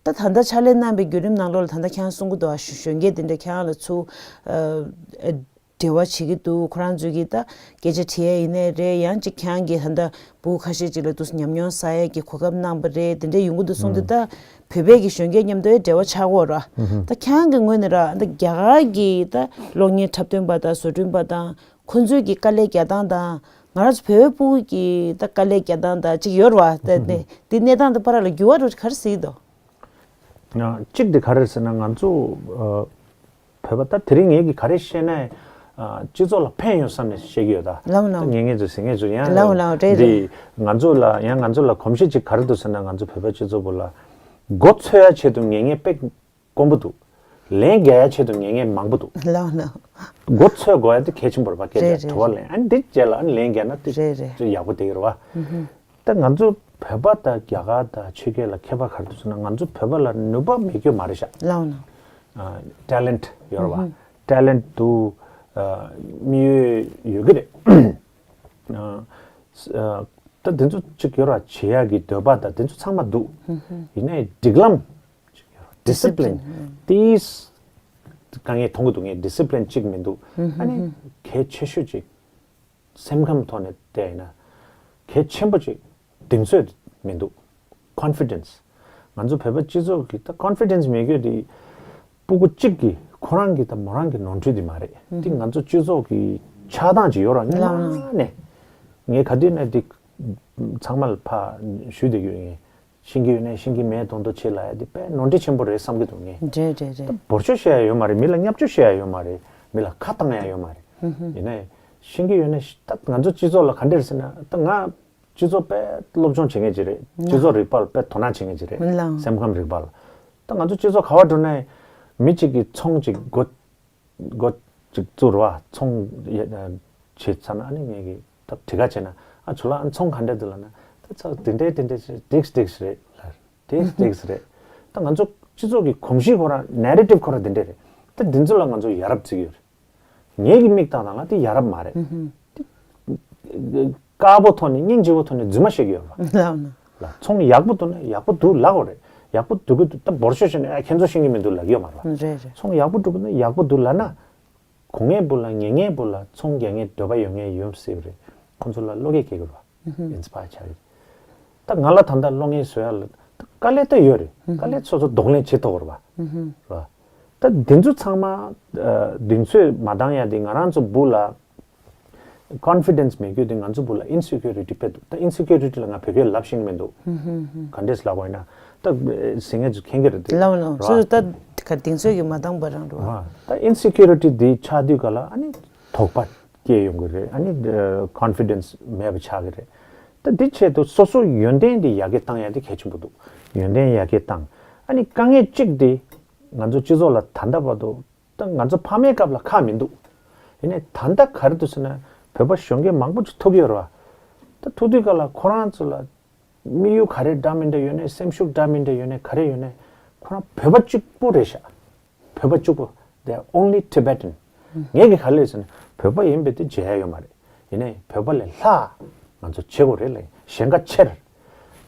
ད་ད་ལྟ་ཕྱག་ལས་གནང་བའི་བརྒྱུད་རིམ་ནང་ལོགས་ལ་ད་ལྟ་ཁྱེད་རང་གསུང་གི་འདུག་ཨ། གཞོན་སྐྱེས་དེ་འདྲ་ཁྱེད་རང་ལ་ཚུར་ཨ་འབྲེལ་བ་བྱེད་ཀྱི་འདུག་ཁོ་རང་ཚོས་ཀྱིས་ད་སྐད་ཆ་དྲི་ཡ་ཡིན་ནའི་རེད། ཡང་ཅིག་ཁྱེད་རང་གིས་ད་ལྟ་སྤུ་གུ་ཁ་ཤས་ཅིག་ལ་དུ་ཉམས་མྱོང་བསགས་ཡ་གི་གོ་སྐབས་གནང་བ་རེད། དེ་འདྲ་ཡོང་གི་འདུག་གསུངས་དུས་ད་བོད་པའི་གི་གཞོན་སྐྱེས་མཉམ་དུ་འབྲེལ་བ་ཆགས་ཀྱི་ཡོད་རེད་པ། ད་ཁྱེད་རང་གི་ངོས་ནས་ར་ད་རྒྱ་གར་གྱི་ད་གློག་བརྙན་འཁྲབ་སྟོན་པ་དང་བཟོ་སྐྲུན་པ་དང་ཁོ་ཚོས་ཀྱི་དཀའ་ལས་རྒྱག་སྟངས་དང་ང་རང་ཚོ་བོད་པའི་སྤུ་གུ་གི་ད་དཀའ་ལས་རྒྱག་སྟངས་དང་ཅིག་ཡོད་རེད་པ། ད་ནས་འདི་གནས་སྟངས་དེ་བར་ལ་འགྱུར་བ་རུ་ག་རེ་ཟེར་གྱི་འདུག་གཅིག་དེ་ག་རེ་ཟེར་ན་ང་ཚོ་ཨ་བོད་པ་ད་དེ་རིང་ངེད་ཀྱིས་ག་རེ་བཤད་ན་ཨ་སྤྱི་ཚོགས་ལ་ཕན་ཡོང་བསམ་ནས་བཤད་ཀྱི་ཡོད་ད། ལགས་ལགས། ད་ངེད་ངེད་ཚོ་ཟེར་ངེད་ཚོ་ཡང་ལགས་ལགས་རེད་རེད། འདི་ང་ཚོ་ལ་ཡང་ང་ཚོ་ལ་གོམས་གཤིས་ཅིག་ག་རེ་འདུག་ཟེར་ན་ང་ཚོ་བོད་པ་སྤྱི་ཚོགས་པོ་ལ་མགོ་འཚོས་ཡ་ཆེད་དུ་ངེད་ངེད་དཔེ་དཀོན་པོ་འདུག་ལན་རྒྱག་ཡ་ཆེད་དུ་ངེས་ངེས་མང་པོ་འདུག་ལགས་ལགས། མགོ་ཚོས་དགོས་ཡ་དེ་གལ་ཆེན་པོ་རེད་པ། སྐད་རེད་ཆ་རེད་དྲི་བ་རེད། ལན་ཨ་ནི་འདི་རྗེས་ལ་ཨ་ནི་ལན་རྒྱག་ན་དེ་རེད་རེད། ཅིག་ཡག་པོ་དེ་རེད་པ། ད་ང་ཚོ་བོད་པ་དང་རྒྱ་གར་དང་ཕྱི་རྒྱལ་ལ་ཁྱད་པར་ག་རེ་འདུག་ཟེར་ན་ང་ཚོ་བོད་པ་ལ་ནུས་པ་མེད་རྒྱུ་མ་རེད་ཤག་ལགས་ལགས། ཊེ་ལེན་ཊི་ཡོད་རེད་པ། ཊེ་ལེན་ཊི་འདུག་དམིགས་ཡུལ་ཡོད་ཀྱི་རེད། ད་དེ་ཚོ་ཅིག་ཡོད་ར་བྱེད་ཡག་གི་འདོད་པ་དང་དེ་ཚོ་ཚང་མ་འདུག་ཡིན་ནའི་སྒྲིག་ལམ། ཌི་སི་པི་ལིན། ཌི་སི་པི་ལིན། དེ་དཀའ་ངལ་མཐོང་གི་འདུག་ངས་ཌི་སི་པི་ལིན་གཅིག་མི་འདུག་ཨ་ནི་གལ་ཆེ་ཤོས་གཅིག་སེམས་ཁམས་ཐོག་ནས་བལྟས་ཡིན་ན་གལ་ཆེན་པོ་ཅིག་གདེང་ཚོད་མི་འདུག confidence། ང་ཚོ་བོད་པ་སྤྱི་ཚོགས་ཀྱི་ད་confidence་མེད་རྒྱུ་དེ་སྤུ་གུ་གཅིག་གི་ཁོ་རང་གི་ད་མོ་རང་གི་ནོར་འཁྲུལ་དེ་མ་རེད། དེ་ང་ཚོ་སྤྱི་ཚོགས་ཀྱི་ཆགས་སྡང་ཅིག་ཡོད་ར། ལགས། སྔ་ནས་ངས་ག་དུས་ནས་དེ་ཚང་མ་ལ་ཕར་ཞུས་བསྡད་ཡོད། ངས་ཤེས་ཀྱི་ཡོད་ནས་ཤེས་ཀྱི་མེད་མདོག་མདོག་བྱེད་ལབ་ཡ་དེ་དཔེ་ནོར་འཁྲུལ་ཆེན་པོ་རེད་བསམ་གྱི་འདུག་ངས། རེད་རེད་རེད། ད་འབོར་ཆོག་བཤད་ཡ་ཡོད་མ་རེད། མི་ལ་བརྙས་བཅོས་བཤད་ཡ་ཡོད་མ་རེད། མི་ལ་ཁ་བཏང་ཡ་ཡོད་མ་རེད། ཡིན་ནའི་ཤེས་ཀྱི་ཡོད་ནས་ད་ང་ཚོ་སྤྱི་ཚོགས་ལ་ག་འདྲ་རེད་ཟེར་ན། ད་ང་སྤྱི་ཚོགས་དཔེ་སློབ་སྦྱོང་བྱེད་མཁན་ཅིག་རེད། སྤྱི་ཚོགས་རིག་པ་ལ་དཔེ་དོ་སྣང་བྱེད་མཁན་ཅིག་རེད། ལགས། སེམས་ཁམས་རིག་པ་ལ། ད་ང་ཚོ་སྤྱི་ཚོགས་ག་བ་འགྲོ་ནའི་མི་གཅིག་གིས་ཚོང་ཅིག་སྒོ་སྒོ་ཅིག་བཙུགས་ར་བ། ཚོང་ཡ་བྱེད་ཚར་ན་ཨ་ནི་ངས་ཀྱི་ད་དྲི་ག་བྱས་ན། ཨ་ཇོ་ལགས་ཨ་ཚོང་ག་འདྲ་འདུག་ལབ་ན། ད་ཚོང་དེ་འདྲས་དེ་འདྲས་ཞིག་འགྲིག་འགྲིག་རེད་ལབ། འགྲིག་འགྲིག་རེད། ད་ང་ཚོ་སྤྱི་ཚོགས་ཀྱི་གོམས་གཤིས་ཁོ་རང་narrative་ཁོ་རང་དེ་འདྲས་རེད། ད་འདི་ཚོ་ལ་ང་ཚོ་ཡ་རབས་བརྩི་གི་ཡོད་རེད། ངེད་ཀྱི་མིག་ལྟ་སྟངས་ལ་དེ་ཡ་རབས་མ་རེད། དཀར་པོ་ཐོག་ནས་སྙིང་རྗེ་པོ་ཐོག་ནས་རྫུན་མ་བཤད་ཀྱི་ཡོད་རེད་པ། ལགས་ན། ལ་ཚོང་ཡག་པོ་འདུག་ན་ཡག་པོ་འདུག་ལབ་དགོས་རེད། ཡག་པོ་འདུག་གི་འདུག་ད་འབོར་ཤོག་བཤད་ནས་ཨ་ཁྱེད་ཚོ་ཤེས་ཀྱི་མི་འདུག་ལབ་ཀྱི་ཡོད་མ་རེད་པ། རེད་རེད། ཚོང་ཡག་པོ་འགྲོ་གི་འདུག་ན་ཡག་པོ་འདུག་ལབ་ན། གོ་ངེས་པོ་ལ་ཉན་ངེས་པོ་ལ་ཚོང་རྒྱག་ངེས་འདོད་པ་ཡོད་ངེས་ཡོད་སྲིད་པ་རེད། ཁོང་ཚོ་ལ་བློ་སྐྱེད་སྐྱེ་དགོས་རེད་པ། ཨིན་སི་པ་ཡར་བྱ་གི། ད་ང་ལ་ད་ལྟ་གློག་བརྙན་བཟོ་ཡ་ལ་ད་དཀའ་ལས་ད་ཡོད་རེད། དཀའ་ལས་སོ་སོ་གདོང་ལེན་བྱེད་ཐུབ་དགོས་རེད་པ། རེད་པ། ད་འདི་ཚོ་ཚང་མ་ཨ་གདེང་ཚོད་མ་བཏང་ཡ་དེ་ང་རང་ཚོ་སྦུག་ལ་confidence་མེད་རྒྱུ་དེ་ང་ཚོ་སྦུག་ལ་insecurity་དཔེ་འདུག་ད་insecurity་ལ་ང་བོད་སྐད་ལབ་ཤེས་ཀྱི་མི་འདུག་ག་འདྲས་ལབ་དགོས་ཡིན་ན་ད་ཟིང་ངེ་ཚོ་མཁྱེན་གྱི་རེད་དེ། ལགས་ལགས། རེད་པ། སོ་སོ་ད་ག་གདེང་ཚོད་ཀྱིས་མ་བཏང་པ་རང་རེད་པ། རེད་པ། ད་insecurity་དེ་ཆགས་དུས་ག་ལ་ཨ་ནི་དོགས་པ་སྐྱེ་ཡོང་གི་རེད། ཨ་ནི་ཨ་confidence་མེད་པ་ཆགས་ཀྱི་རེད། ད་འདི་ཆེད་དུ་སོ་སོ་ཡོན་ཏན་དེ་ཡར་རྒྱས་བཏང་ཡ་དེ་གལ་ཆེན་པོ་འདུག་ཡོན་ཏན་ཡར་རྒྱས་བཏང་། ཨ་ནི་དཀའ་ངལ་གཅིག་དེ་ང་ཚོ་སྤྱི་ཚོགས་ལ་ད་ལྟ་བར་དུ་ད་ང་ཚོ་ཕ་མའི་སྐབས་ལ་ཁག་མི་འདུག་ཡིན་ནའི་ད་ལྟ་ག་རེ་འདུག་ཟེར་ན་བོད་པ་གཞོན་སྐྱེས་མང་པོ་ཅིག་ཐུག་གི་ཡོད་རེད་པ། ད་ཐུག་དུས་ག་ལ་ཁོ་རང་ཚོ་ལ་དམིགས་ཡུལ་ག་རེ་འདྲ་མི་འདྲ་ཡོད་ནའི་སེམས་ཤུགས་འདྲ་མི་འདྲ་ཡོད་ནའི་ག་རེ་ཡོད་ནའི་ཁོ་རང་བོད་པ་གཅིག་པུ་རེད་ཤག་བོད་པ་གཅིག་པུ། They are only Tibetan། ངས་ཀྱི་ག་རེ་ལབ་ཟེར་ན་བོད་པ་ཡིན་པས་དེ་བརྗེད་ཡ་ཡོད་མ་རེད། ཡིན་ནའི་བོད་པ་ལས་ལྷག་ང་ཚོ་བྱེད་དགོས་རེད་ལབ། ཞེན་ཁ་ཆེར།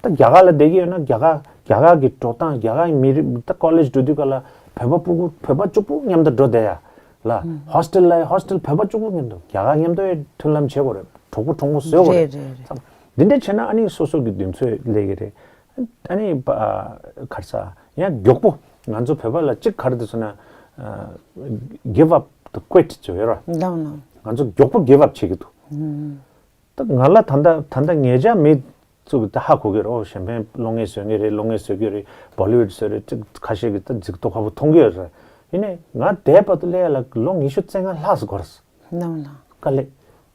ད་རྒྱ་གར་ལ་བསྡད་ཀྱི་ཡོད་ན་རྒྱ་གར་རྒྱ་གར་གྱི་འགྲོ་སྟངས། རྒྱ་གར་མི་རིགས་ད་ཀོ་ལེཇ་འགྲོ་དུས་ག་ལ་བོད་པ་སྤུ་གུ་བོད་པ་གཅིག་པུ་མཉམ་དུ་འགྲོ་བསྡད་ཡ་ལ། ཧོ་སི་ཊེལ་ལ་ཧོ་སི་ཊེལ་བོད་པ་གཅིག་པུ་མཉམ་དུ། རྒྱ་གར་མཉམ་དུ་མཐུན་ལམ་བྱེད་དགོས་རེད། གྲོགས་པོ་གྲོགས་མོ་བཟོ་དགོས་རེད། རེད་རེད་རེད། འདི་འདྲ་བྱས་ན་ཨ་ནི་སོ་སོ་གི་གདེང་ཚོད་སླེབས་ཀྱི་རེད། ཨ་ནི་པ་ག་རེ་ཟ། ཡང་མགྱོགས་པོ་ང་ཚོ་བོད་པ་ལ་གཅིག་ག་རེ་འདུག་ཟེར་ན་ཨ་give up the quit་ཅིག་ཡོད་རེད་པ། ལགས་ལགས། ང་ཚོ་མགྱོགས་པོ་give up་བྱེད་ཀྱི་འདུག་ད་ང་ལ་ད་ལྟ་ད་ལྟ་ཉེ་ཆར་མི་ཚོ་གིས་ད་ཧ་གོ་གི་རེད། ཨོ་གཞན་ཕན་གློག་བརྙན་བཟོ་མཁན་རེད། གློག་བརྙན་བཟོ་གི་རེད། བོ་ལི་ཝུཌ་བཟོ་རེད། ཅིག་ཁ་ཤས་ཀྱིས་ད་ཅིག་རྡོ་ཁ་པོ་མཐོང་གི་ཡོད་རེད། ཡིན་ནའི་ང་འདས་པ་དུ་སླེབས་ཡ་ལ་ལོ་ཉི་ཤུ་རྩ་ལྔ་ལྷག་ཙམ་འགོར་སོང་། ལགས་ལགས། དཀའ་ལས།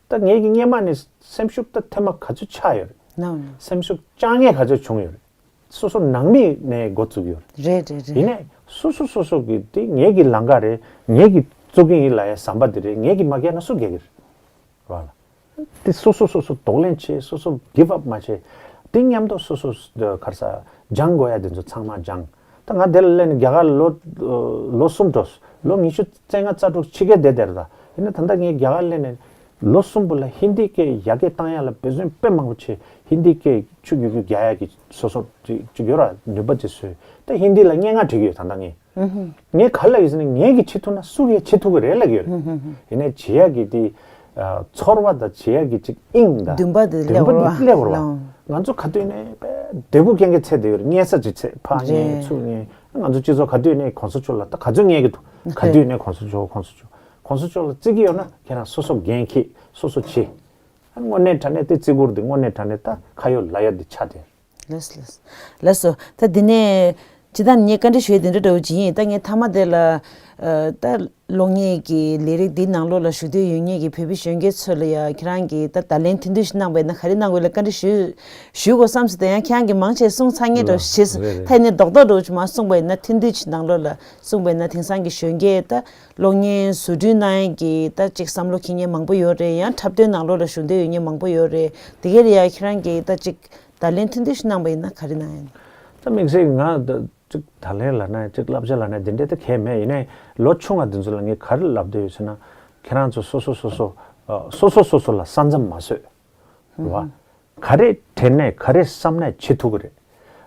ད་ངེད་ཀྱི་སྔོན་མ་ནས་སེམས་ཤུགས་ད་ཐེངས་མ་ག་ཚོད་ཆག་ཡོད་རེད། ལགས་ལགས། སེམས་ཤུགས་བཅག་མཁན་ག་ཚོད་བྱུང་ཡོད་རེད། སོ་སོ་ནང་མི་ནས་འགོ་བཙུགས་ཡོད་རེད། རེད་རེད་རེད། ཡིན་ནའི་སོ་སོ་སོ་སོ་གི་དེ་ངེད་ཀྱི་ལམ་ཁ་རེད། ངེད་ཀྱིས་བཙུགས་ཀྱི་ཡིན་ལབ་ཡ་བསམ་པ་དེ་རེད། ངེད་ཀྱིས་མ་བརྒལ་ན་སུ་བརྒལ་གྱི་རེད། རེད་པ། དེ་སོ་སོ་སོ་སོ་གདོང་ལེན་བྱེད། སོ་སོ་give up་མ་བྱེད། དེ་མཉམ་དུ་སོ་སོ་ག་རེ་ཟ་སྦྱང་དགོས་ཡ་དེ་ཚོ་ཚང་མ་སྦྱངས། ད་ང་དེ་ལ་སླེབས་ནས་རྒྱ་གར་ལོ་ལོ་གསུམ་འགྲོ། ལོ་ཉི་ཤུ་རྩ་ལྔ་རྩ་དྲུག་ཕྱི་རྒྱལ་བསྡད་བསྡད་རེད་ད། ཡིན་ན་ད་ལྟ་ངས་རྒྱ་གར་སླེབས་ནས་ལོ་གསུམ་པོ་ལ་ཧིན་དི་སྐད་ཡར་རྒྱས་བཏང་ཡ་ལ་འབད་བརྩོན་དཔེ་མང་པོ་བྱས། ཧིན་དི་སྐད་ཆུ་རྒྱུག་རྒྱུག་རྒྱག་ཡ་གི་སོ་སོ་ཅིག་ཅིག་ཡོད་ར། ནུས་པ་ཅིག་བཟོས། ད་ཧིན་དི་ལ་སྙན་ངག་བྲིས་ཀྱི་ཡོད་ད་ལྟ་ངས། ངས་ག་རེ་ལབ་ཡོད་ཟེར་ན་ངས་ཀྱིས་བྱེད་ཐུབ་ན་སུ་གིས་བྱེད་ཐུབ་ཀྱི་རེད་ལབ་ཀྱི་ཡོད་རེད། ཡིན་ནའི་བྱེད་ཡག་གི་དེ་ཨ་ཚོར་བ་དང་བྱེད་ཡག་གི་ཅིག་དབྱིངས་དང་འདུན་པ་དེ་འདུན་པ་དེ་སླེབས་དགོས་རེད་པ། ལགས། ང་ཚོ་ག་དུས་ནས་དཔེ་འདོད་རྒུ་རྐྱང་རྐྱང་བྱས་བསྡད་ཡོད་རེད། བརྙས་ས་ཅིག་བྱས། ཕར་བརྙས་རེད། ཚུར་བརྙས། ང་ཚོ་སྤྱི་ཚོགས་ག་དུས་ནས་གོང་ས་མཆོག་ལ་ད་ག་ཚོད་བརྙས་ཀྱི་འདུག་ག་དུས་ནས་གོང་ས་མཆོག་གོང་ས་མཆོག་གོང་ས་མཆོག་ལ་བརྩི་གི་ཡོད་ན་ཁྱེད་རང་སོ་སོ་འགན་འཁྱེར། སོ་སོ་བྱེད། དངོས་གནས་དྲང་གནས་དེ་བརྩི་བཀུར་དེ་དངོས་གནས་དྲང་གནས་ད་ཁ་ཡོད་ལག་ཡོད་དེ་ཆགས་བསྡད། ལགས་ལགས། ལགས་སོ། ད་འདི་ནས་སྤྱིར་བཏང་ངས་བཀའ་འདྲི་ཞུ་ཡས་དེ་འདྲ་འདྲ་བོ་ཅིག་ཡིན། ད་ངས་མཐའ་མ་དེ་ལ་ཨ་ད་གློག་བརྙན་གྱི་ལས་རིགས་འདིའི་ནང་ལོགས་ལ་ཞུགས་འདོད་ཡོད་མཁན་གྱི་བོད་པའི་གཞོན་སྐྱེས་ཚོ་ལ་ཡ་ཁྱེད་རང་གིས་ད་བརྡ་ལན་ཐུང་ཐུང་ཞིག་གནང་བ་ཡིན་ན་ག་རེ་གནང་དགོས་ལ་བཀའ་འདྲི་ཞུ་ཞུ་དགོས་བསམ་སོང་། དེ་ཡང་ཁྱེད་རང་གིས་མང་ཆེ་གསུངས་ཚར་མཁན་འདྲ་བོ་ཞིག་རེད་རེད། ད་ཡིན་ནའི་རྡོག་རྡོག་འདྲ་བོ་ཅིག་མར་གསུངས་པ་ཡིན་ན། ཐུང་ཐུང་ཅིག་ནང་ལོགས་ལ་གསུངས་པ་ཡིན་ན། དེང་སང་གི་གཞོན་སྐྱེས་ད་གློག་བརྙན་བཟོ་སྐྲུན་གནང་ཡས་ཀྱི་ད་ཅིག་བསམ་བློ་འཁྱེར་མཁན་མང་པོ་ཡོད་རེད། ཡང་འཁྲབ་སྟོན་ནང་ལོགས་ལ་ཞུགས་འདོད་ཡོད་མཁན་མང་པོ་ཡོད་རེད། དེ་ག་ལ་ཡ་ཁྱེད་རང་གིས་ད་ཅིག་བརྡ་ལན་ཐུང་ཐུང་ཞིག་གནང་བ་ཡིན་ན་ག་རེ་གནང་ཡ་ཡིན། ད་དམིགས་བསལ་ང་ད་ཅིག་བརྡ་ལན་ལབ་ན་ཅིག་བསླབ་བྱ་ལབ་ན་དེ་འདྲའི་ད་གང་ཡང་མེད། ཡིན་ནའི་ལོ་ཆུང་བ་འདི་ཚོ་ལ་ངས་ག་རེ་ལབ་འདོད་ཡོད་ཟེར་ན། ཁྱེད་རང་ཚོ་སོ་སོ་སོ་སོ་ཨ་སོ་སོ་སོ་སོ་ལ་ས་མཚམས་མ་བཟོས། རེད་བ། ག་རེ་དྲན་ནས་ག་རེ་བསམ་ནས་བྱེད་ཐུབ་ཀྱི་རེད།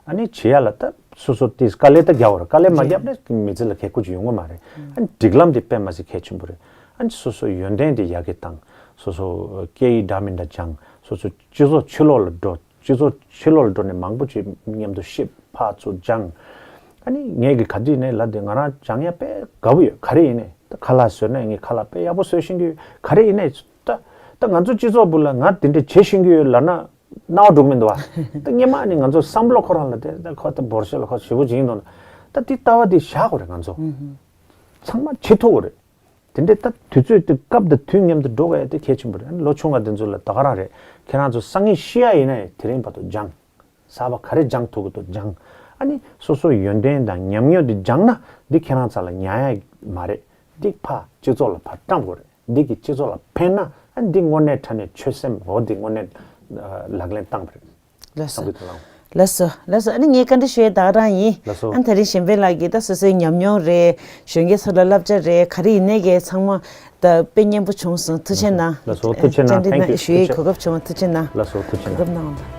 ཨ་ནི་བྱེད་ཡ་ལ་ད་སོ་སོ་དེས་དཀའ་ལས་ད་རྒྱག་དགོས་རེད། དཀའ་ལས་མ་རྒྱབ་ན་མི་ཚེ་ལ་གལ་ཁུར་ཅིག་ཡོང་གི་མ་རེད། ཨ་ནི་སྒྲིག་ལམ་དེ་དཔེ་མ་སྲིད་གལ་ཆེན་པོ་རེད། ཨ་ནི་སོ་སོའི་ཡོན་ཏན་དེ་ཡར་རྒྱས་བཏང་། སོ་སོ་སྐད་ཡིག་འདྲ་མི་འདྲ་སྦྱངས། སོ་སོ་སྤྱི་ཚོགས་ཕྱི་ལོགས་ལ་འགྲོ། སྤྱི་ཚོགས་ཕྱི་ལོགས་ལ་འགྲོ་ནས་མང་པོ་ཅིག་མཉམ་དུ་ཤེས། ཕར་ཚུར་སྦྱངས། ཨ་ནི་ངས་གི་ག་དུས་ནས་ལབ་དེ་ང་རང་སྦྱང་ཡ་དཔེ་དགའ་པོ་ཡོད། ག་རེ་ཡིན་ནས་ད་ཁ་ལག་བཟོས་ན་ངས་ཁ་ལག་དཔེ་ཡག་པོ་བཟོ་ཤེས་ཀྱི་ཡོད། ག་རེ་ཡིན་ནས་ད་ད་ང་ཚོ་སྤྱི་ཚོགས་བུ་ལ་ང་དེ་འདྲ་བྱེད་ཤེས་ཀྱི་ཡོད་ལབ་ན། རྣ་བ་འགྲོ་གི་མི་འདུག་བ། ད་སྔོན་མ་ནི་ང་ཚོ་བསམ་བློ་ཁོ་རང་ལ་དེ་ད་ཁོ་ད་འབོར་ཤོད་ལ་ཁོ་ཞེ་པོ་ཅིག་ཡིན་འདུག་ན། ད་དེ་ལྟ་བ་དེ་བཞག་དགོས་རེད་ང་ཚོ། ཚང་མ་བྱེད་ཐུབ་དགོས་རེད། དེ་འདྲའི་ད་དུས་ཚོད་དེ་སྐབས་དང་དུས་མཉམ་དུ་འགྲོ་དགོས་ཡ་དེ་གལ་ཆེན་པོ་རེད། ཨ་ནི་ལོ་ཆུང་བ་དེ་ཚོ་ལ་ད་ག་རང་རེད། ཁྱེད་རང་ཚོ་སང་ཉིན་ཤི་ཡ་ཡིན་ན་ཡང་དེ་རིང་བར་དུ་སྦྱང་། གསར་པ་ག་རེ་སྦྱང་ཐུབ་ཀྱི་འདུག་སྦྱང་། ཨ་ནི་སོ་སོའི་ཡོན་ཏན་དང་ཉམས་མྱོང་དེ་སྦྱང་ན་འདི་ཁྱེད་རང་ཚོ་ལ་ཉར་ཡ་མ་རེད། འདི་ཕར་སྤྱི་ཚོགས་ལ་ཕར་བཀྲམ་དགོས་རེད། འདི་གི་སྤྱི་ཚོགས་ལ་ཕན་ན་ཨ་འདི་དངོས་གནས་དྲང་གནས་ཆོད་སེམས་འོ་འདི་དངོས་གནས་ལག་ལེན་བཏང་བ་རེད། ལགས་སོ། བསམ་གྱི་འདུག་ལགས། ལགས་སོ། ལགས་སོ། ཨ་ནི་ངས་བཀའ་འདྲི་ཞུ་ཡས་ད་ག་རང་ཡིན། ལགས་སོ། ཨ་ནི་དེ་རིང་གཞན་ཕན་ལགས་ཀྱིས་ད་སོ་སོའི་ཉམས་མྱོང་རེད། གཞོན་སྐྱེས་ཚོ་ལ་བསླབ་བྱ་རེད། ག་རེ་ཡིན་ནའི་གི་ཚང་མ་ད་དཔེ་སྙན་པོ་བྱུང་སོང་། ཐུགས་རྗེ་གནང་། ལགས་སོ། ཐུགས་རྗེ་གནང་། བཅར་འདྲི་Thank you. ཞུ་ཡས་གོ་སྐབས་བྱུང་བ་ཐུགས་རྗེ་གནང་། ལགས་སོ། ཐུགས་རྗེ་གནང་། གོ་སྐབས་གནང་བ་ལ།